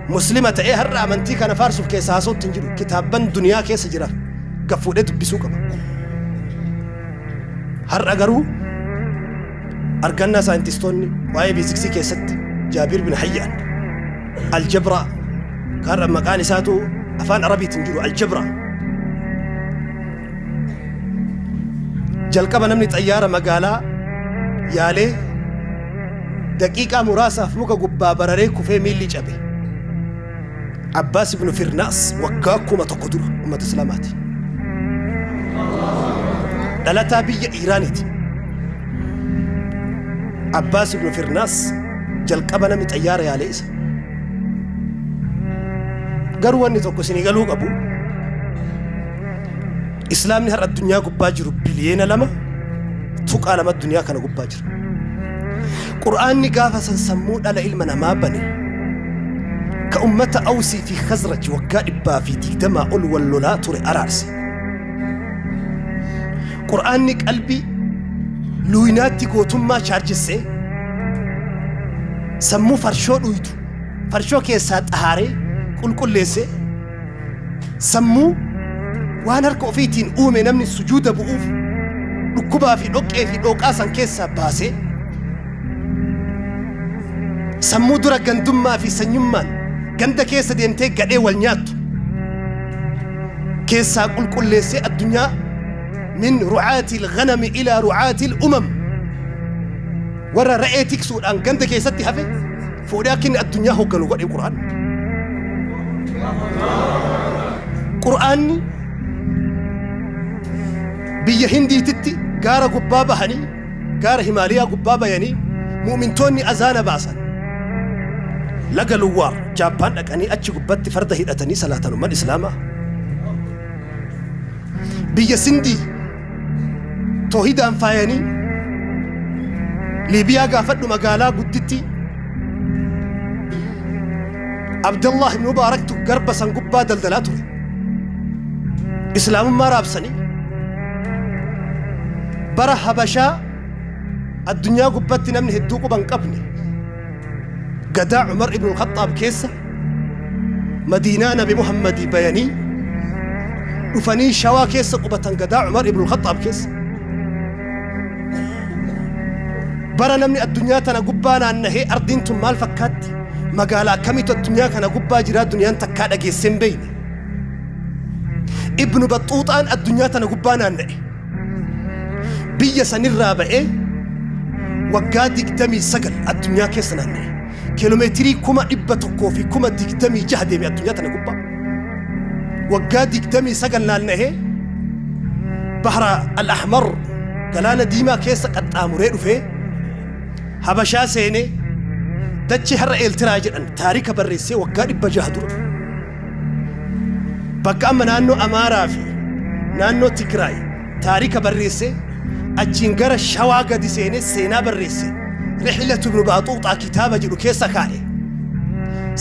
Muslima ta'ee har'a amantii kana faarsuuf keessa haasa'utti hin jiru. Kitaabban duniyaa keessa jira. Gaffuudhee dubbisuu qaba. Har'a garuu argannaa saayintistoonni waa'ee fiiziksii keessatti Jaabir bin Hayyaan aljabraa har'a maqaan isaatu afaan Arabiitiin jiru aljabraa. Jalqaba namni xayyaara magaalaa yaalee daqiiqaa muraasaaf muka gubbaa bararee kufee miilli cabe. Abbaas ibn Firnaas waggaa 1000 dura ummata Islaamaati. Dhalataa biyya Iiraaniiti. Abbaas ibn Firnaas jalqaba namni xayyaara yaalee isa. Garuu wanni tokko isinii galuu qabu. Islaamni har'a addunyaa gubbaa jiru 2.2 biliyoona addunyaa kana gubbaa jira. Qur'aanni gaafa san sammuu dhala ilma namaa bane ka ummata Awsii fi Khazraj waggaa 120 ol wal lolaa ture araarse. Qur'aanni qalbii luuyinaatti gootummaa chaarjessee sammuu farshoo dhuydu farshoo keessaa xahaaree qulqulleessee sammuu waan harka ofiitiin uume namni sujuuda bu'uuf dhukkubaa fi dhoqqee fi dhooqaa san keessaa baasee sammuu dura gandummaa fi sanyummaan ganda keessa deemtee gadhee wal nyaattu keessaa qulqulleessee addunyaa min rucaati ilghanami ilaa rucaati ilumam warra ra'ee tiksuudhaan ganda keessatti hafe fuudhee akka inni addunyaa hoogganu godhe Qur'aan. Qur'aanni biyya Hindiititti gaara gubbaa bahanii gaara Himaaliyaa gubbaa bayanii mu'mintoonni azaana baasan. Laga Luwwaar Jaappaan dhaqanii achi gubbatti farda hidhatanii salaatan umman Islaamaa. Biyya Sindii toohidaan faayanii Liibiyaa gaafadhu magaalaa gudditti Abdallah ibn Mubaaraktu garba san gubbaa daldalaa ture. Islaamummaa raabsanii bara Habashaa addunyaa gubbatti namni hedduu quba hin qabne gadaa Umar ibn al-Khattaab keessa Madiinaa Nabi Muhammadii bayanii dhufanii Shawaa keessa qubatan gadaa Umar ibn al-Khattaab keessa. Bara namni addunyaa tana gubbaa naannahee ardiin tun maal fakkaatti? Magaalaa akkamiitu addunyaa kana gubbaa jiraa duniyaan takkaa dhageessee hin beeyne. Ibnu Baxuuxaan addunyaa tana gubbaa naanna'e. Biyya sanirraa ba'ee waggaa 29 addunyaa keessa naanna'e. Kiiloomeetirii 126,000 deeme addunyaa tana gubbaa. Waggaa 29 naanna'ee Bahra Al-Ahmar galaana diimaa keessa qaxxaamuree dhufee Habashaa seenee dachee har'a Eeltiraa jedhan taarika barreessee waggaa 600 dura. Bakka amma naannoo Amaaraa fi naannoo Tigraay taarika barreessee achiin gara Shawaa gadi seenee seenaa barreesse. Rixlatu ibnu Baaxuuxaa kitaaba jedhu keessa kaa'e.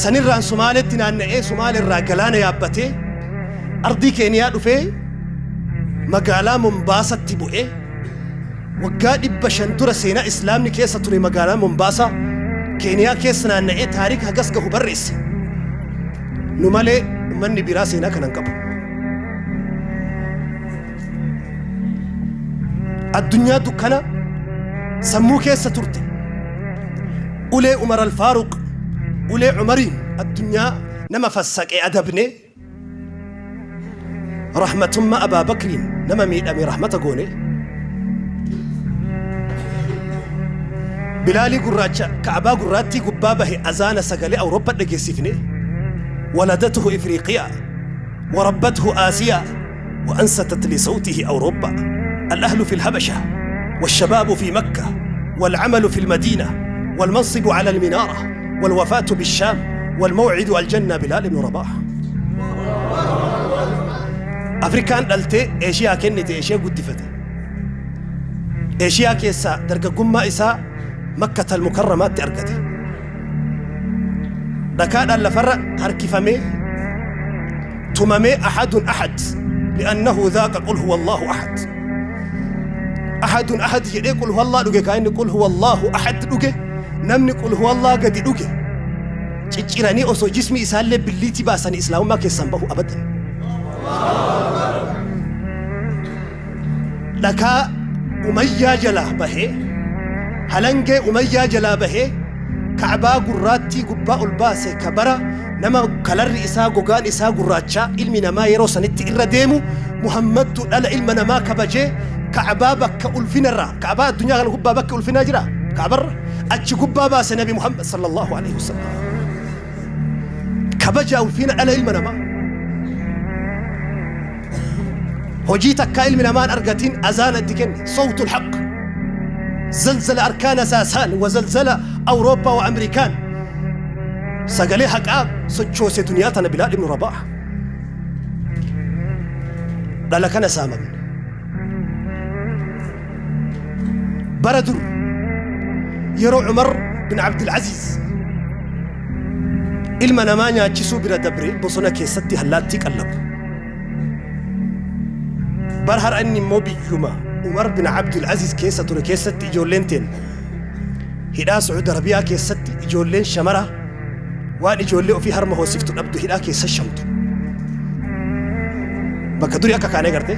Sanirraan Sumaaleetti naanna'ee Sumaaleerraa galaana yaabbatee ardii Keeniyaa dhufee magaalaa Mombaasatti bu'ee waggaa 500 dura seenaa Islaamni keessa ture magaalaa Mombaasaa Keeniyaa keessa naanna'ee taarika hagas gahu barreesse. Nu malee uummanni biraa seenaa kana hin qabu. Addunyaa dukkana sammuu keessa turte. Ulee Umar Alfaaruq, ulee Umariin addunyaa nama fassaqee adabne, rahmatummaa Abaa Bakriin nama miidhame rahmata goone. Bilaalii gurraacha Ka'abaa gurraattii gubbaa bahe azaana sagalee Awurooppaa dhageessifne. Waladatuhu Ifriiqiyaa وربته آسيا وأنستت لصوته أوروبا. الأهل في الهبشة والشباب في مكة والعمل في المدينة والمنصب على المنارة والوفاة بالشام والموعد الجنة بلال بن رباح. أفريكان دلتي إيشيا كنتي إيشيا قدفتي إيشيا كيسا درقا قمة إسا مكة المكرمة تأرقتي دكان اللفرة هركفمي تمامي أحد أحد لأنه ذاق قل هو الله أحد. أحد أحد يدي قل هو الله دوجي كأن قل هو الله أحد دوجي نمني قل هو الله قد دوجي تشيراني أصو جسمي إسالة بالليتي باسني إسلام ما كيسان به أبدا. لك أمية جلا به هلنجي أمية جلا به كعبا قراتي قباء الباس كبرة نما كلر إسا قوغان إسا قراتشا علمي نما يروسا نتي إرى ديمو محمد لألا علم نما كبجي كعبا بك ألفين الرا كعبا الدنيا غل قبا بك ألفين أجرا كعبر أتش قبا باس نبي محمد صلى الله عليه وسلم كبجا ألفين ألا علم نما هجيتك كعلم نما أرقتين أزان الدكن صوت الحق زلزل أركان ساسان وزلزل أوروبا وأمريكان سقالي حق آب سجوسي دنياتنا بلال بن رباح. لا كان سامم بردر يرو عمر بن عبد العزيز إلما نمانيا تشسو برا دبري بصنا كيستي هلاتي قلب برهر أني مو بيوما عمر بن عبد العزيز كيسة كيستي إجولينتين هدا سعود عربية كيستي إجولين شمرة وان إجولي في هرمه وسيفتو أبدو هدا كيسة شمتو بكدوري أكا كان يقرتي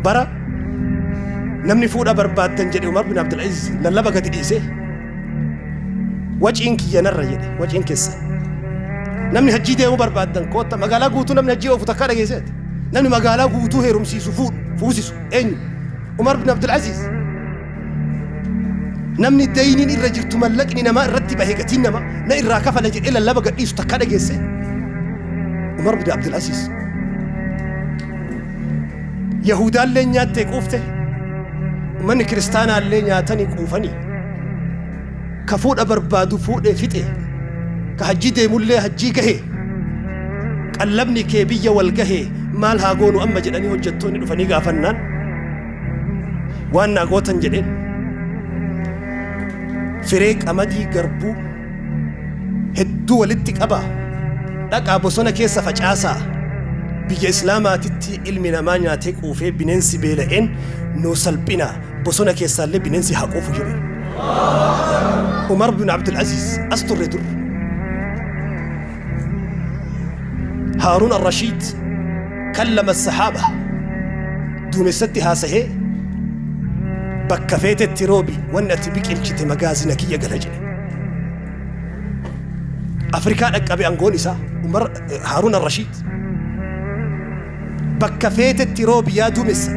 برا نمني فودا بربادن جدي عمر بن عبد العزيز للبا قد إيسه وجهك ينر جدي وجهك كيسة نمني هجي ديمو بربادن كوتا مقالا قوتو نمني هجي وفتكارا كيسات نمني مقالا قوتو هيرمسي سفور فوسيسو أين عمر بن عبد العزيز نمني دينين الرجل تملكني نما الرتبة هيك نما نئر كفل جل إلا لبقى إيش تكاد جيسة عمر بن عبد العزيز يهودا اللي نياتك أوفته ومن كريستانا اللي نياتني كوفني كفود أبربادو فود فته كهجيد ملة هجي كه قلبني كبية والجه مالها قولوا أما جدني هجتوني فني قافنان وأنا قوتن جدين فريق أمدي قربو هدو ولدتك أبا لك أبو سنة كيسة فجأسا بيجي إسلاما تتي علمنا ما ناتك وفي بننسي بيلئن نوصل بنا بسنة كيسة اللي بننسي حقوفه جري عمر بن عبد العزيز أستر يدر هارون الرشيد كلم الصحابة دومستها سهي بكفيت التروبي وانا تبيك الجت مغازنك يا قلجني افريكان اكابي انغوليسا عمر هارون الرشيد بكفيت التروبي يا دومس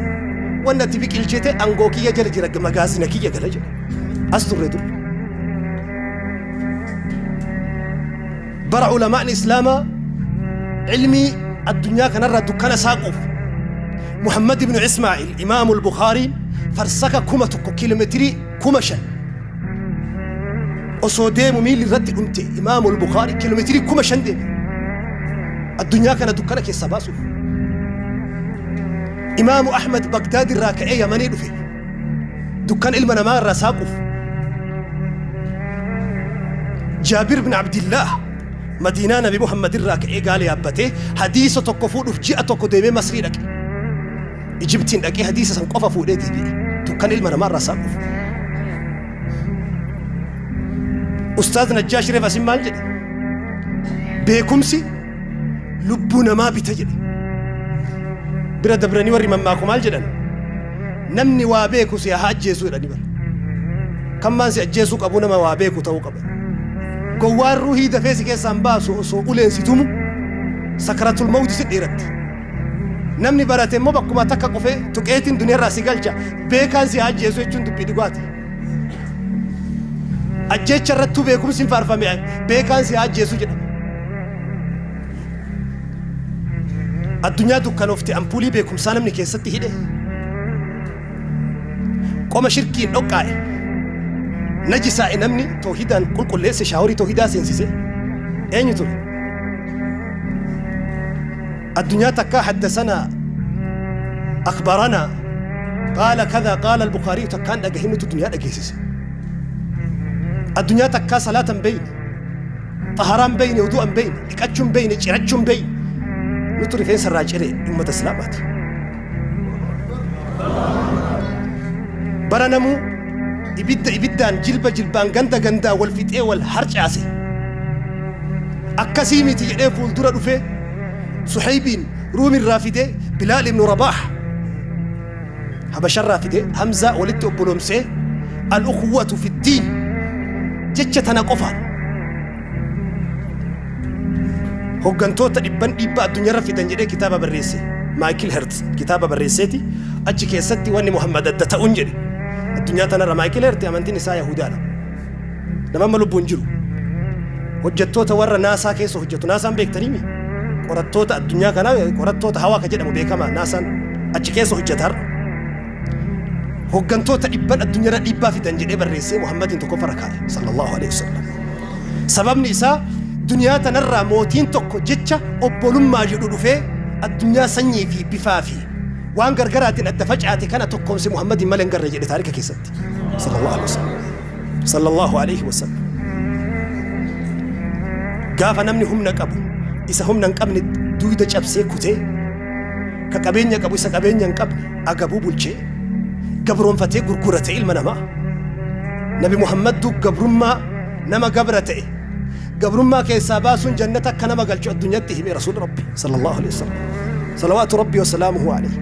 وانا تبيك الجت انغوكي يا جلجرك مغازنك يا قلجني استر يدر بر علماء الاسلام علمي الدنيا كان الرد كان ساقف محمد بن اسماعيل امام البخاري فرسك كما تكو كيلومتري كما شن أصودي مميل رد أمتي إمام البخاري كيلومتري كما شن دي الدنيا كانت دكانك يسباسو إمام أحمد بغداد الراكعي يمني دفي دكان علمنا ما الرساقف جابر بن عبد الله مدينة نبي محمد الراكعي قال يا أبتي حديث تكفو دفجئة تقدمي مصري لك إجبتين لك حديث سنقفة فوق دي بي دكان علمنا ما الرساقف أستاذ نجاش ريف أسم مالجد بيكمسي لبنا ما بتجري برا دبرني وري مماكو مالجدن نمني وابيكو سيا حاجي سورة نبر Kammaan si ajjeesuu qabu nama waa beeku ta'uu qaba. Gowwaan ruuhii dafee si keessaan baasu osoo uleen si tumu sakaratul mawti si dheeratti. Namni barate immoo bakkuma takka qufee tuqeetiin duniyaarraa si galcha. Beekaan si ajjeesu jechuun dubbii dhugaati. Ajjeecha irrattuu beekumsi hin faarfame, beekaan si ajjeesu jedhama. Addunyaa dukkanoofte ampuulii beekumsaa namni keessatti hidhe, qoma shirkiin dhoqqaa'e, najisaa'e, namni toohidaan qulqulleesse, shaaworii toohidaa seensise eenyu ture? Addunyaa takkaa haddasanaa, akbaranaa, qaala kadaa, qaala al-Bukaarii takkaan dhagahinutu duniyaa dhageessise. Addunyaa takkaa salaata hin beeyne, xaharaa hin beeyne, wudu'a hin beeyne, dhiqachuu hin beeyne, cirachuu hin beeyne nutu rifeensa irraa cire ummata Islaamaati. Bara namuu ibidda ibiddaan, jilba jilbaan, ganda gandaan wal fixee wal harcaase, akkasii miti jedhee fuuldura dhufee Suhaybiin Ruumirraa fidee, Bilaal ibnu Rabaah Habasharraa fidee, Hamzaa walitti obbolomsee, al-ukhuwwatu fi diin jecha tana qofaan hoggantoota dhibban dhiibbaa addunyaarra fidan jedhee kitaaba barreesse. Maayikil Hert kitaaba barreesseeti achi keessatti wanni Muhammad adda ta'uun jedhe addunyaa tanarra. Maayikil Hert amantiin isaa Yahudaadha. Nama amma lubbuun jiru, hojjettoota warra naasaa keessa hojjetu. Naasaan beektaniimi? Qorattoota addunyaa kanaa, qorattoota hawaa ka jedhamu beekamaa naasaan achi keessa hojjeta. Har'a hoggantoota dhibban addunyaarra dhiibbaa fidan jedhee barreessee Muhammadiin tokkoffarra kaa'e, sallallahu alaihi wasallam. Sababni isaa duniyaa tanarraa mootiin tokko jecha obbolummaa jedhu dhufee addunyaa sanyii fi bifaa fi waan gargaraatiin adda facaate kana tokkoomse Muhammadiin malee hin garre jedhe taarika keessatti, sallallahu alaihi wasallam, sallallahu alaihi wasallam. Gaafa namni humna qabu isa humna hin qabne duyda cabsee kutee, ka qabeenya qabu isa qabeenya hin qabne agabuu bulchee gabroonfatee gurgurate ilma namaa, Nabi Muhammaddu gabrummaa, nama gabra ta'e gabrummaa keessaa baasuun jannata akka nama galchu addunyatti hime Rasuul Rabbi sallallahu alaihi wasallam, salawaatu Rabbi wasalaamuhu alayhi.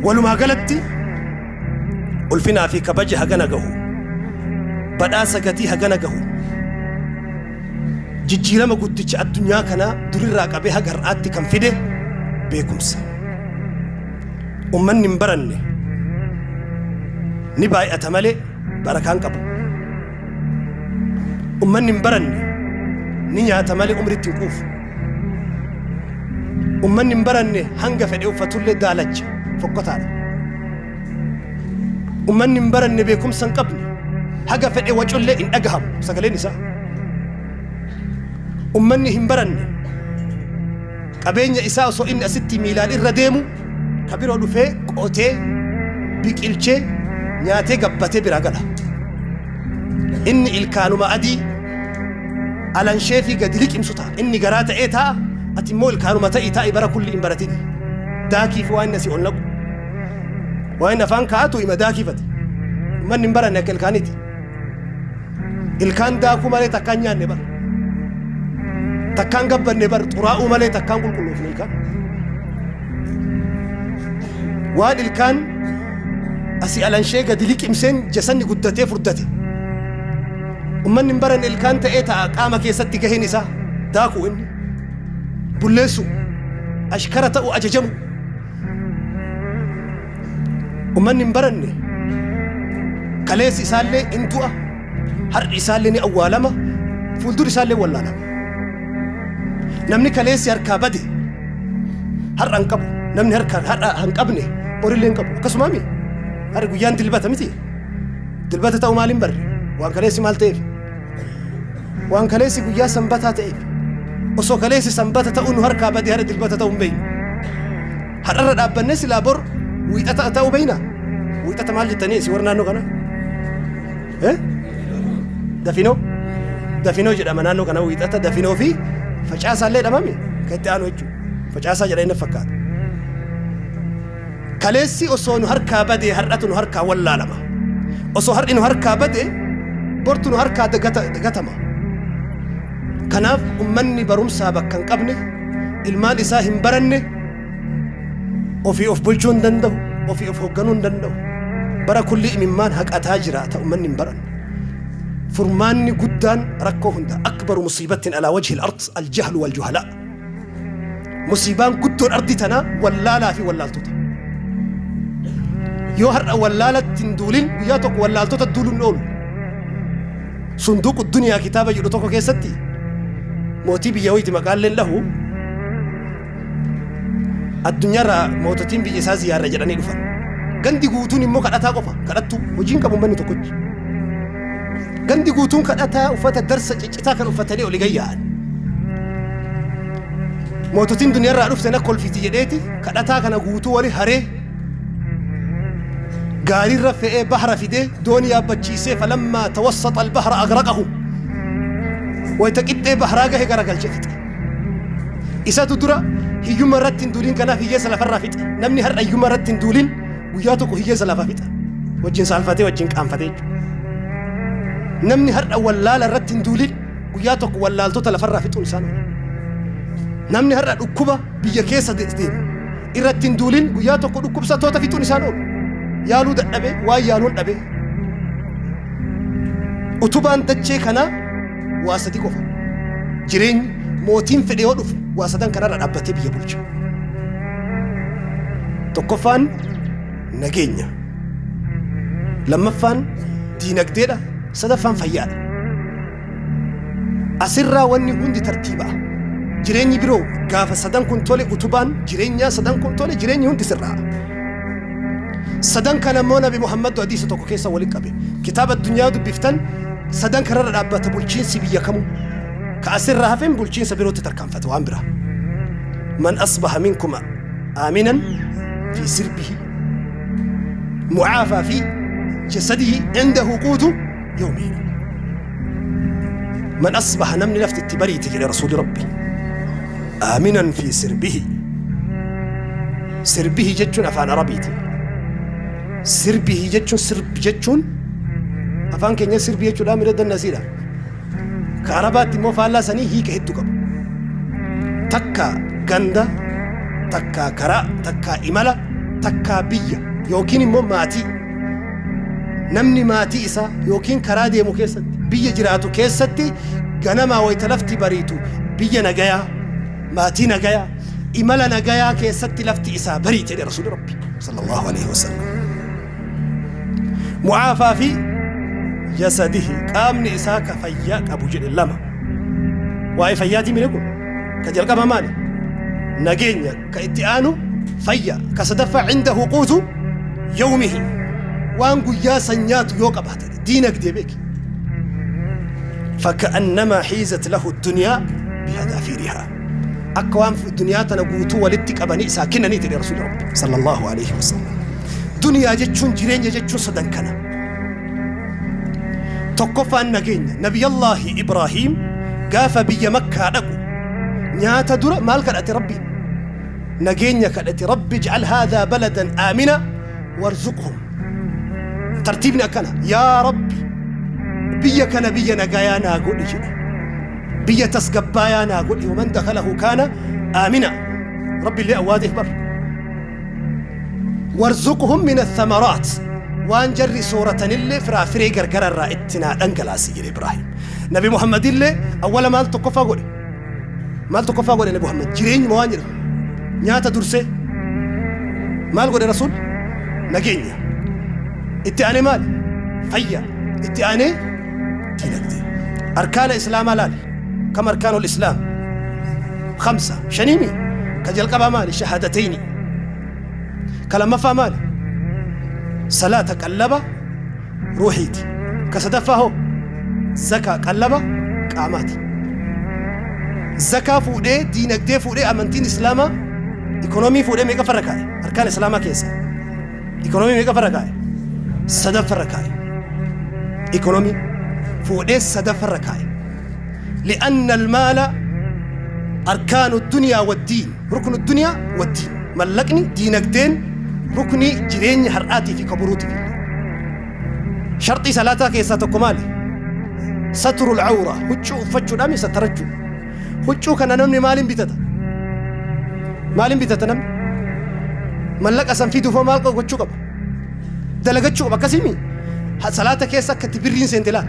Walumaa galatti ulfinaa fi kabaja hagana gahu, badhaasa gatii hagana gahu, jijjiirama guddicha addunyaa kanaa durirraa qabee haga har'aatti kan fide beekumsa. Ummanni hin baranne ni baay'ata malee barakaan qabu. Ummanni hin baranne ni nyaata malee umritti hin quufu. Ummanni hin baranne hanga fedhe uffatullee daalacha fokkotaadha. Ummanni hin baranne, beekumsa hin qabne, haga fedhe wacullee hin dhagahamu sagaleen isaa. Ummanni hin baranne qabeenya isaa osoo inni asitti miilaan irra deemu ka biroo dhufee qotee biqilchee nyaatee gabbatee biraa gala. Inni ilkaanuma adii alanshee fi gadi liqimsu ta'a. Inni garaa ta'ee taa'a, ati immoo ilkaanuma ta'ii taa'i bara kulli hin baratini. Daakii fi waan inni asii ol naqu. Waan inni afaan kaa'atu ima daakifate. Ummanni hin baranne akka ilkaaniiti. Ilkaan daakuu malee takkaan nyaanne bara. Takkaan gabbanne bar, xuraa'uu malee takkaan qulqulloofne ilkaan. Waan ilkaan asii alanshee gadi liqimseen jasanni guddatee furdate. Ummanni hin baranne ilkaan ta'ee ta'a, qaama keessatti gaheen isaa daakuu, inni bulleessu, ashkara ta'u, ajajamu. Ummanni hin baranne kaleessi isaallee in du'a, har'i isaallee ni awwaalama, fuuldurri isaallee wallaalama. Namni kaleessi harkaa bade har'a hin qabu. Namni harka har'a hin qabne borillee hin qabu. Akkasumaami, har'i guyyaan Dilbata miti? Dilbata ta'uu maaliin barre? Waan kaleessi maal ta'eef? Waan kaleessi guyyaa Sanbataa ta'eef. Osoo kaleessi Sanbata ta'uu nu harkaa bade har'a Dilbata ta'uu hin beeknu. Har'arra dhaabbannee silaa bor Wiixata ta'uu beekna? Wiixata maal jettanii isin warra naannoo kana? Dafinoo? Dafinoo jedhama naannoo kana wiixata. Dafinoo fi facaasaa illee jedhamami kan itti aanu jechuudha. Facaasaa jedha inni fakkaata. Kaleessi osoo nu harkaa badee har'atu nu harkaa wallaalama. Osoo har'i nu harkaa badee bortu nu harkaa gatama. Kanaaf ummanni barumsaa bakka hin qabne, ilmaan isaa hin baranne, ofii of bulchuu hin danda'u, ofii of hoogganuu hin danda'u. Bara kulli imimmaan haqataa jiraata ummanni hin baranne. Furmaanni guddaan rakkoo hunda akbaru musiibattin alaa wajhi al-ard al-jahlu wal-juhalaa. Musiibaan guddoon ardii tanaa wallaalaa fi wallaaltota. Yoo har'a wallaalatti hin duulin guyyaa tokko wallaaltota duuluun hin oolu. Sunduuqu duniyaa kitaaba jedhu tokko keessatti mootii biyya wayiiti maqaalleen dhahu addunyaarraa moototiin biyya isaa ziyaarra jedhanii dhufan. Gandi guutuun immoo kadhataa qofa kadhattuu hojiin qabu manni tokkochi. Gandi guutuun kadhataa uffata darsa ciccitaa kan uffatanii oli gayyaa'an. Moototiin duniyaarraa dhufte na kolfiti jedheeti kadhataa kana guutuu wali haree gaariirra fe'ee bahra fidee doonii yaabbachiisee falammaa tawassaxa albahra agraqahu wayita qixxee bahraa gahe garagalche fixe. Isatu dura hiyyummaa irratti hin duulin kanaaf hiyyeessa lafarraa fixe. Namni har'a hiyyummaa irratti hin duulin guyyaa tokko hiyyeessa lafa fixa. Wajjin saalfatee wajjin qaanfatee jechuudha. Namni har'a wallaala irratti hin duulin guyyaa tokko wallaaltota lafarraa fixuun isaan oola. Namni har'a dhukkuba biyya keessa deemu irratti hin duulin guyyaa tokko dhukkubsattoota fixuun isaan oolu. Yaaluu dadhabee waan yaaluun dhabee. Utubaan dachee kanaa waa sadi qofa. Jireenyi mootiin fedhe yoo dhufu waa sadan kanarra dhaabbatee biyya bulcha. Tokkoffaan nageenya. Lammaffaan diinagdeedha. Sadaffaan fayyaadha. Asirraa wanni hundi tartiiba'a. Jireenyi biroo gaafa sadan kun tole utubaan jireenyaa sadan kun tole jireenyi hundi sirraa'a. Sadan kana immoo Nabi Muhammad hadiisa tokko keessa waliin qabe. Kitaaba addunyaa dubbiftan sadan kanarra dhaabbata bulchiinsi biyya kamuu. Ka asirraa hafeen bulchiinsa birootti tarkaanfate waan biraa. Man asbaha minkum aaminan fi sirbihi mucaafaa fi jasadihi indahu quutu yawmihi. Man asbaha namni lafti itti bariite jedhe Rasuuli Rabbi. Aaminan fi sirbihi. Sirbihi jechuun afaan Arabiiti. Sirbihi jechuun sirbi jechuun afaan keenya sirbi jechuudha mira dannasiidha. Ka Arabaatti immoo faallaa sanii hiika hedduu qaba. Takka ganda, takka karaa, takka imala, takka biyya yookiin immoo maatii. Namni maatii isaa yookiin karaa deemu keessatti biyya jiraatu keessatti ganamaa wayita lafti bariitu biyya nagayaa, maatii nagayaa, imala nagayaa keessatti lafti isaa bariite jedhe Rasuulli Rabbi sallallahu alaihi wasallam. Mucaafaa fi jasadihi qaamni isaa ka fayyaa qabu jedhe lama. Waa'ee fayyaatii mire kun ka jalqaba maali? Nageenya ka itti aanu fayya ka sadaffaa cindahu quutu yawmihi waan guyyaa san nyaatu yoo qabaate diinagdee beeki. Faka'annamaa hiizat lahu dunyaa bihadaafiirihaa. Akka waan duniyaa tana guutuu walitti qabanii isaa kennanii jedhe Rasuulli Rabbi sallallahu alaihi wasallam. Duniyaa jechuun jireenya jechuun sadan kana. Tokkoffaan nageenya. Nabiyallaahi Ibraahiim gaafa biyya Makkaa dhaqu nyaata dura maal kadhate Rabbi? Nageenya kadhate. Rabbi ij'al haadhaa baladan aamina warzuqhum. Tartiibni akkana. Yaa Rabbi biyya kana biyya nagayaa naa godhi jedhe. Biyya tasgabbaayaa naa godhi. Waman dakalahu kaana aamina. Rabbi illee awwaateef bar. Warzuqhum min athamaraat. Waan jarri sooratanillee firaafiree gargara irraa itti naa dhangalaasi jedhe Ibraahim. Nabi Muhammad illee awwala maal tokkoffaa godhe? Maal tokkoffaa godhe Nabi Muhammad? Jireenyuma waan jedhamu. Nyaata dursee. Maal godhe Rasuul? Nageenya. Itti aanee maali? Fayya. Itti aanee diinagdee. Arkaana Islaamaa laali. Kam arkaanul Islaam? Khamsa. Shaniimi. Ka jalqabaa maali? Shahaadatayni. Ka lammaffaa maali? Salaata qallaba ruuhiiti. Ka sadaffaa hoo? Zakaa qallaba qaamaati. Zakaa fuudhee diinagdee fuudhee amantiin Islaamaa ikonoomii fuudhee meeqa farra kaa'e? Arkaan Islaamaa keessa. Ikonoomii meeqa farra kaa'e? Sadaffarra kaa'e. Ikonoomii fuudhee sadaffarra kaa'e. Li'anna almaala arkaanu dunyaa waddiin ruknu dunyaa waddiin mallaqni diinagdeen ruknii jireenya har'aatii fi kaburuutiif illee. Sharxii salaataa keessaa tokko maali? Satrul awra huccuu uffachuudhaan satarachuu. Huccuu kana namni maaliin bitata? Maaliin bitata namni? Mallaqa san fiduuf hoo maal gochuu qaba? Dalagachuu qaba akkasii salaata keessa akka itti birriin seente laal.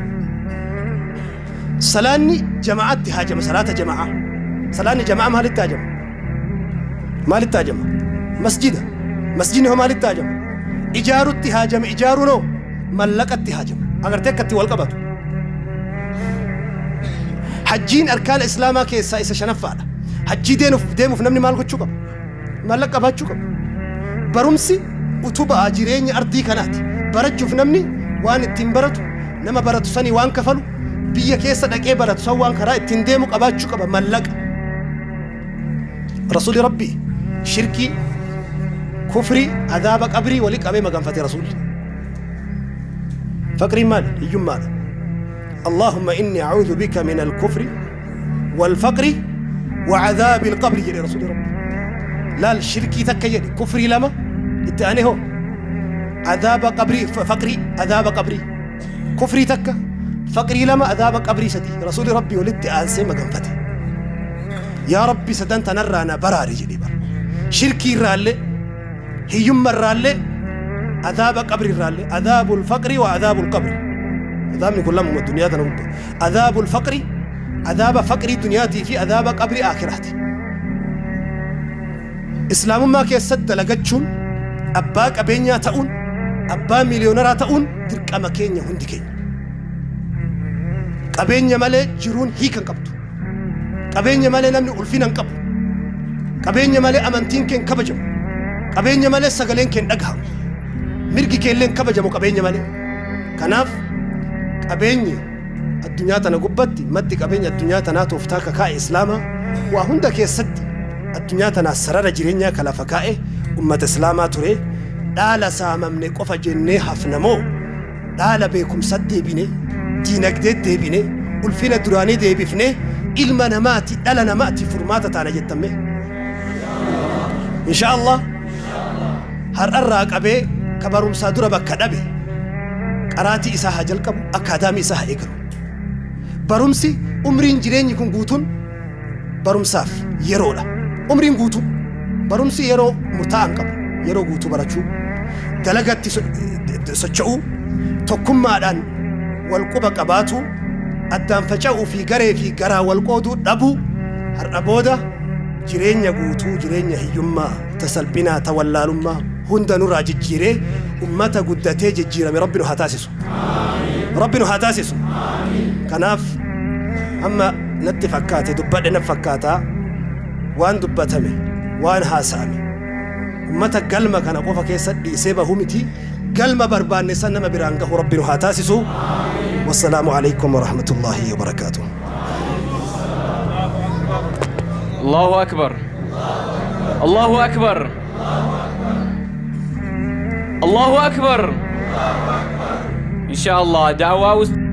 Salaanni jama'aatti haajama, salaata jama'aa. Salaanni jama'aa maalitti haajama? Maalitti haajama? Masjida. Masjidni hoo maalitti haajama? Ijaarutti haajama. Ijaaruun hoo mallaqatti haajama. Agartee akka itti wal qabatu. Hajjiin arkaana islaamaa keessaa isa shanaffaadha. Hajjii deemuuf namni maal gochuu qaba? Mallaqa qabaachuu qaba. Barumsi utubaa jireenya ardii kanaati. Barachuuf namni waan ittiin baratu, nama baratu sanii waan kafalu, biyya keessa dhaqee baratu san waan karaa ittiin deemu qabaachuu qaba, mallaqa. Rasuuli Rabbii shirkii, kufrii, adaaba qabrii walii qabee maganfate rasuulli. Faqriin maali? Hiyyummaadha. اللهم إني أعوذ بك من الكفر والفقر وعذاب القبر jedhe rasuuli Rabbi. Laal, shirkii takka jedhe, kufrii lama, itti aanee hoo adaaba qabrii, faqrii, adaaba qabrii, kufrii takka, faqrii lama, adaaba qabrii sadi rasuuli Rabbi walitti aansee maganfate. Yaa Rabbi, sadan tanarraa na baraari jedhe bara. Shirkii irraallee, hiyyumma irraallee, adaaba qabri irraallee, عذاب الفقر وعذاب القبر. Adaabni kun lamuma duniyaa tana gubbaa. عذاب الفقر, adaaba faqrii duniyaatii fi adaaba qabrii aakhiraati. Islaamummaa keessatti dalagachuun, abbaa qabeenyaa ta'uun, abbaa miiliyoonaraa ta'uun dirqama keenya, hundi keenya. Qabeenya malee jiruun hiika hin qabdu. Qabeenya malee namni ulfina hin qabu. Qabeenya malee amantiin kee hin kabajamu. Qabeenya malee sagaleen kee hin dhagahamu. Mirgi kee illee hin kabajamu qabeenya malee. Kanaaf qabeenyi addunyaa tana gubbatti, maddi qabeenya addunyaa tanaa, tooftaa kakaa'e islaamaa waa hunda keessatti addunyaa tanaa sarara jireenyaa ka lafa kaa'e ummata islaamaa ture. Dhaala saamamne qofa jennee hafnamoo, dhaala beekumsa deebine, diinagdee deebine, ulfina duraanii deebifne, ilma namaati, dhala namaati furmaata taana jettamme? Insha Allah, har'arraa qabee ka barumsaa dura bakka dhabe qaraatii isaa haa jalqabu, akkaadaamii isaa haa eegalu. Barumsi, umriin jireenyi kun guutuun barumsaaf yeroodha. Umriin guutuu barumsi yeroo murtaa'an qabu. Yeroo guutuu barachuu, dalagatti socho'uu, tokkummaadhaan wal quba qabaatu, addaan faca'uu fi garee fi garaa wal qooduu dhabuu. Har'a booda jireenya guutuu, jireenya hiyyummaa, tasalphinaa, ta wallaalummaa hunda nurraa jijjiiree ummata guddatee jijjiirame Rabbi nu haa taasisu. Rabbi nu haa taasisu. Kanaaf amma natti fakkaate, dubbadhe na fakkaataa, waan dubbatame, waan haasa'ame, ummata galma kana qofa keessa dhiisee bahu miti, galma barbaanne san nama biraan gahu Rabbi nu haa taasisu. والسلام عليكم ورحمة الله وبركاته. الله أكبر، الله أكبر، الله أكبر. إن شاء الله دعوة.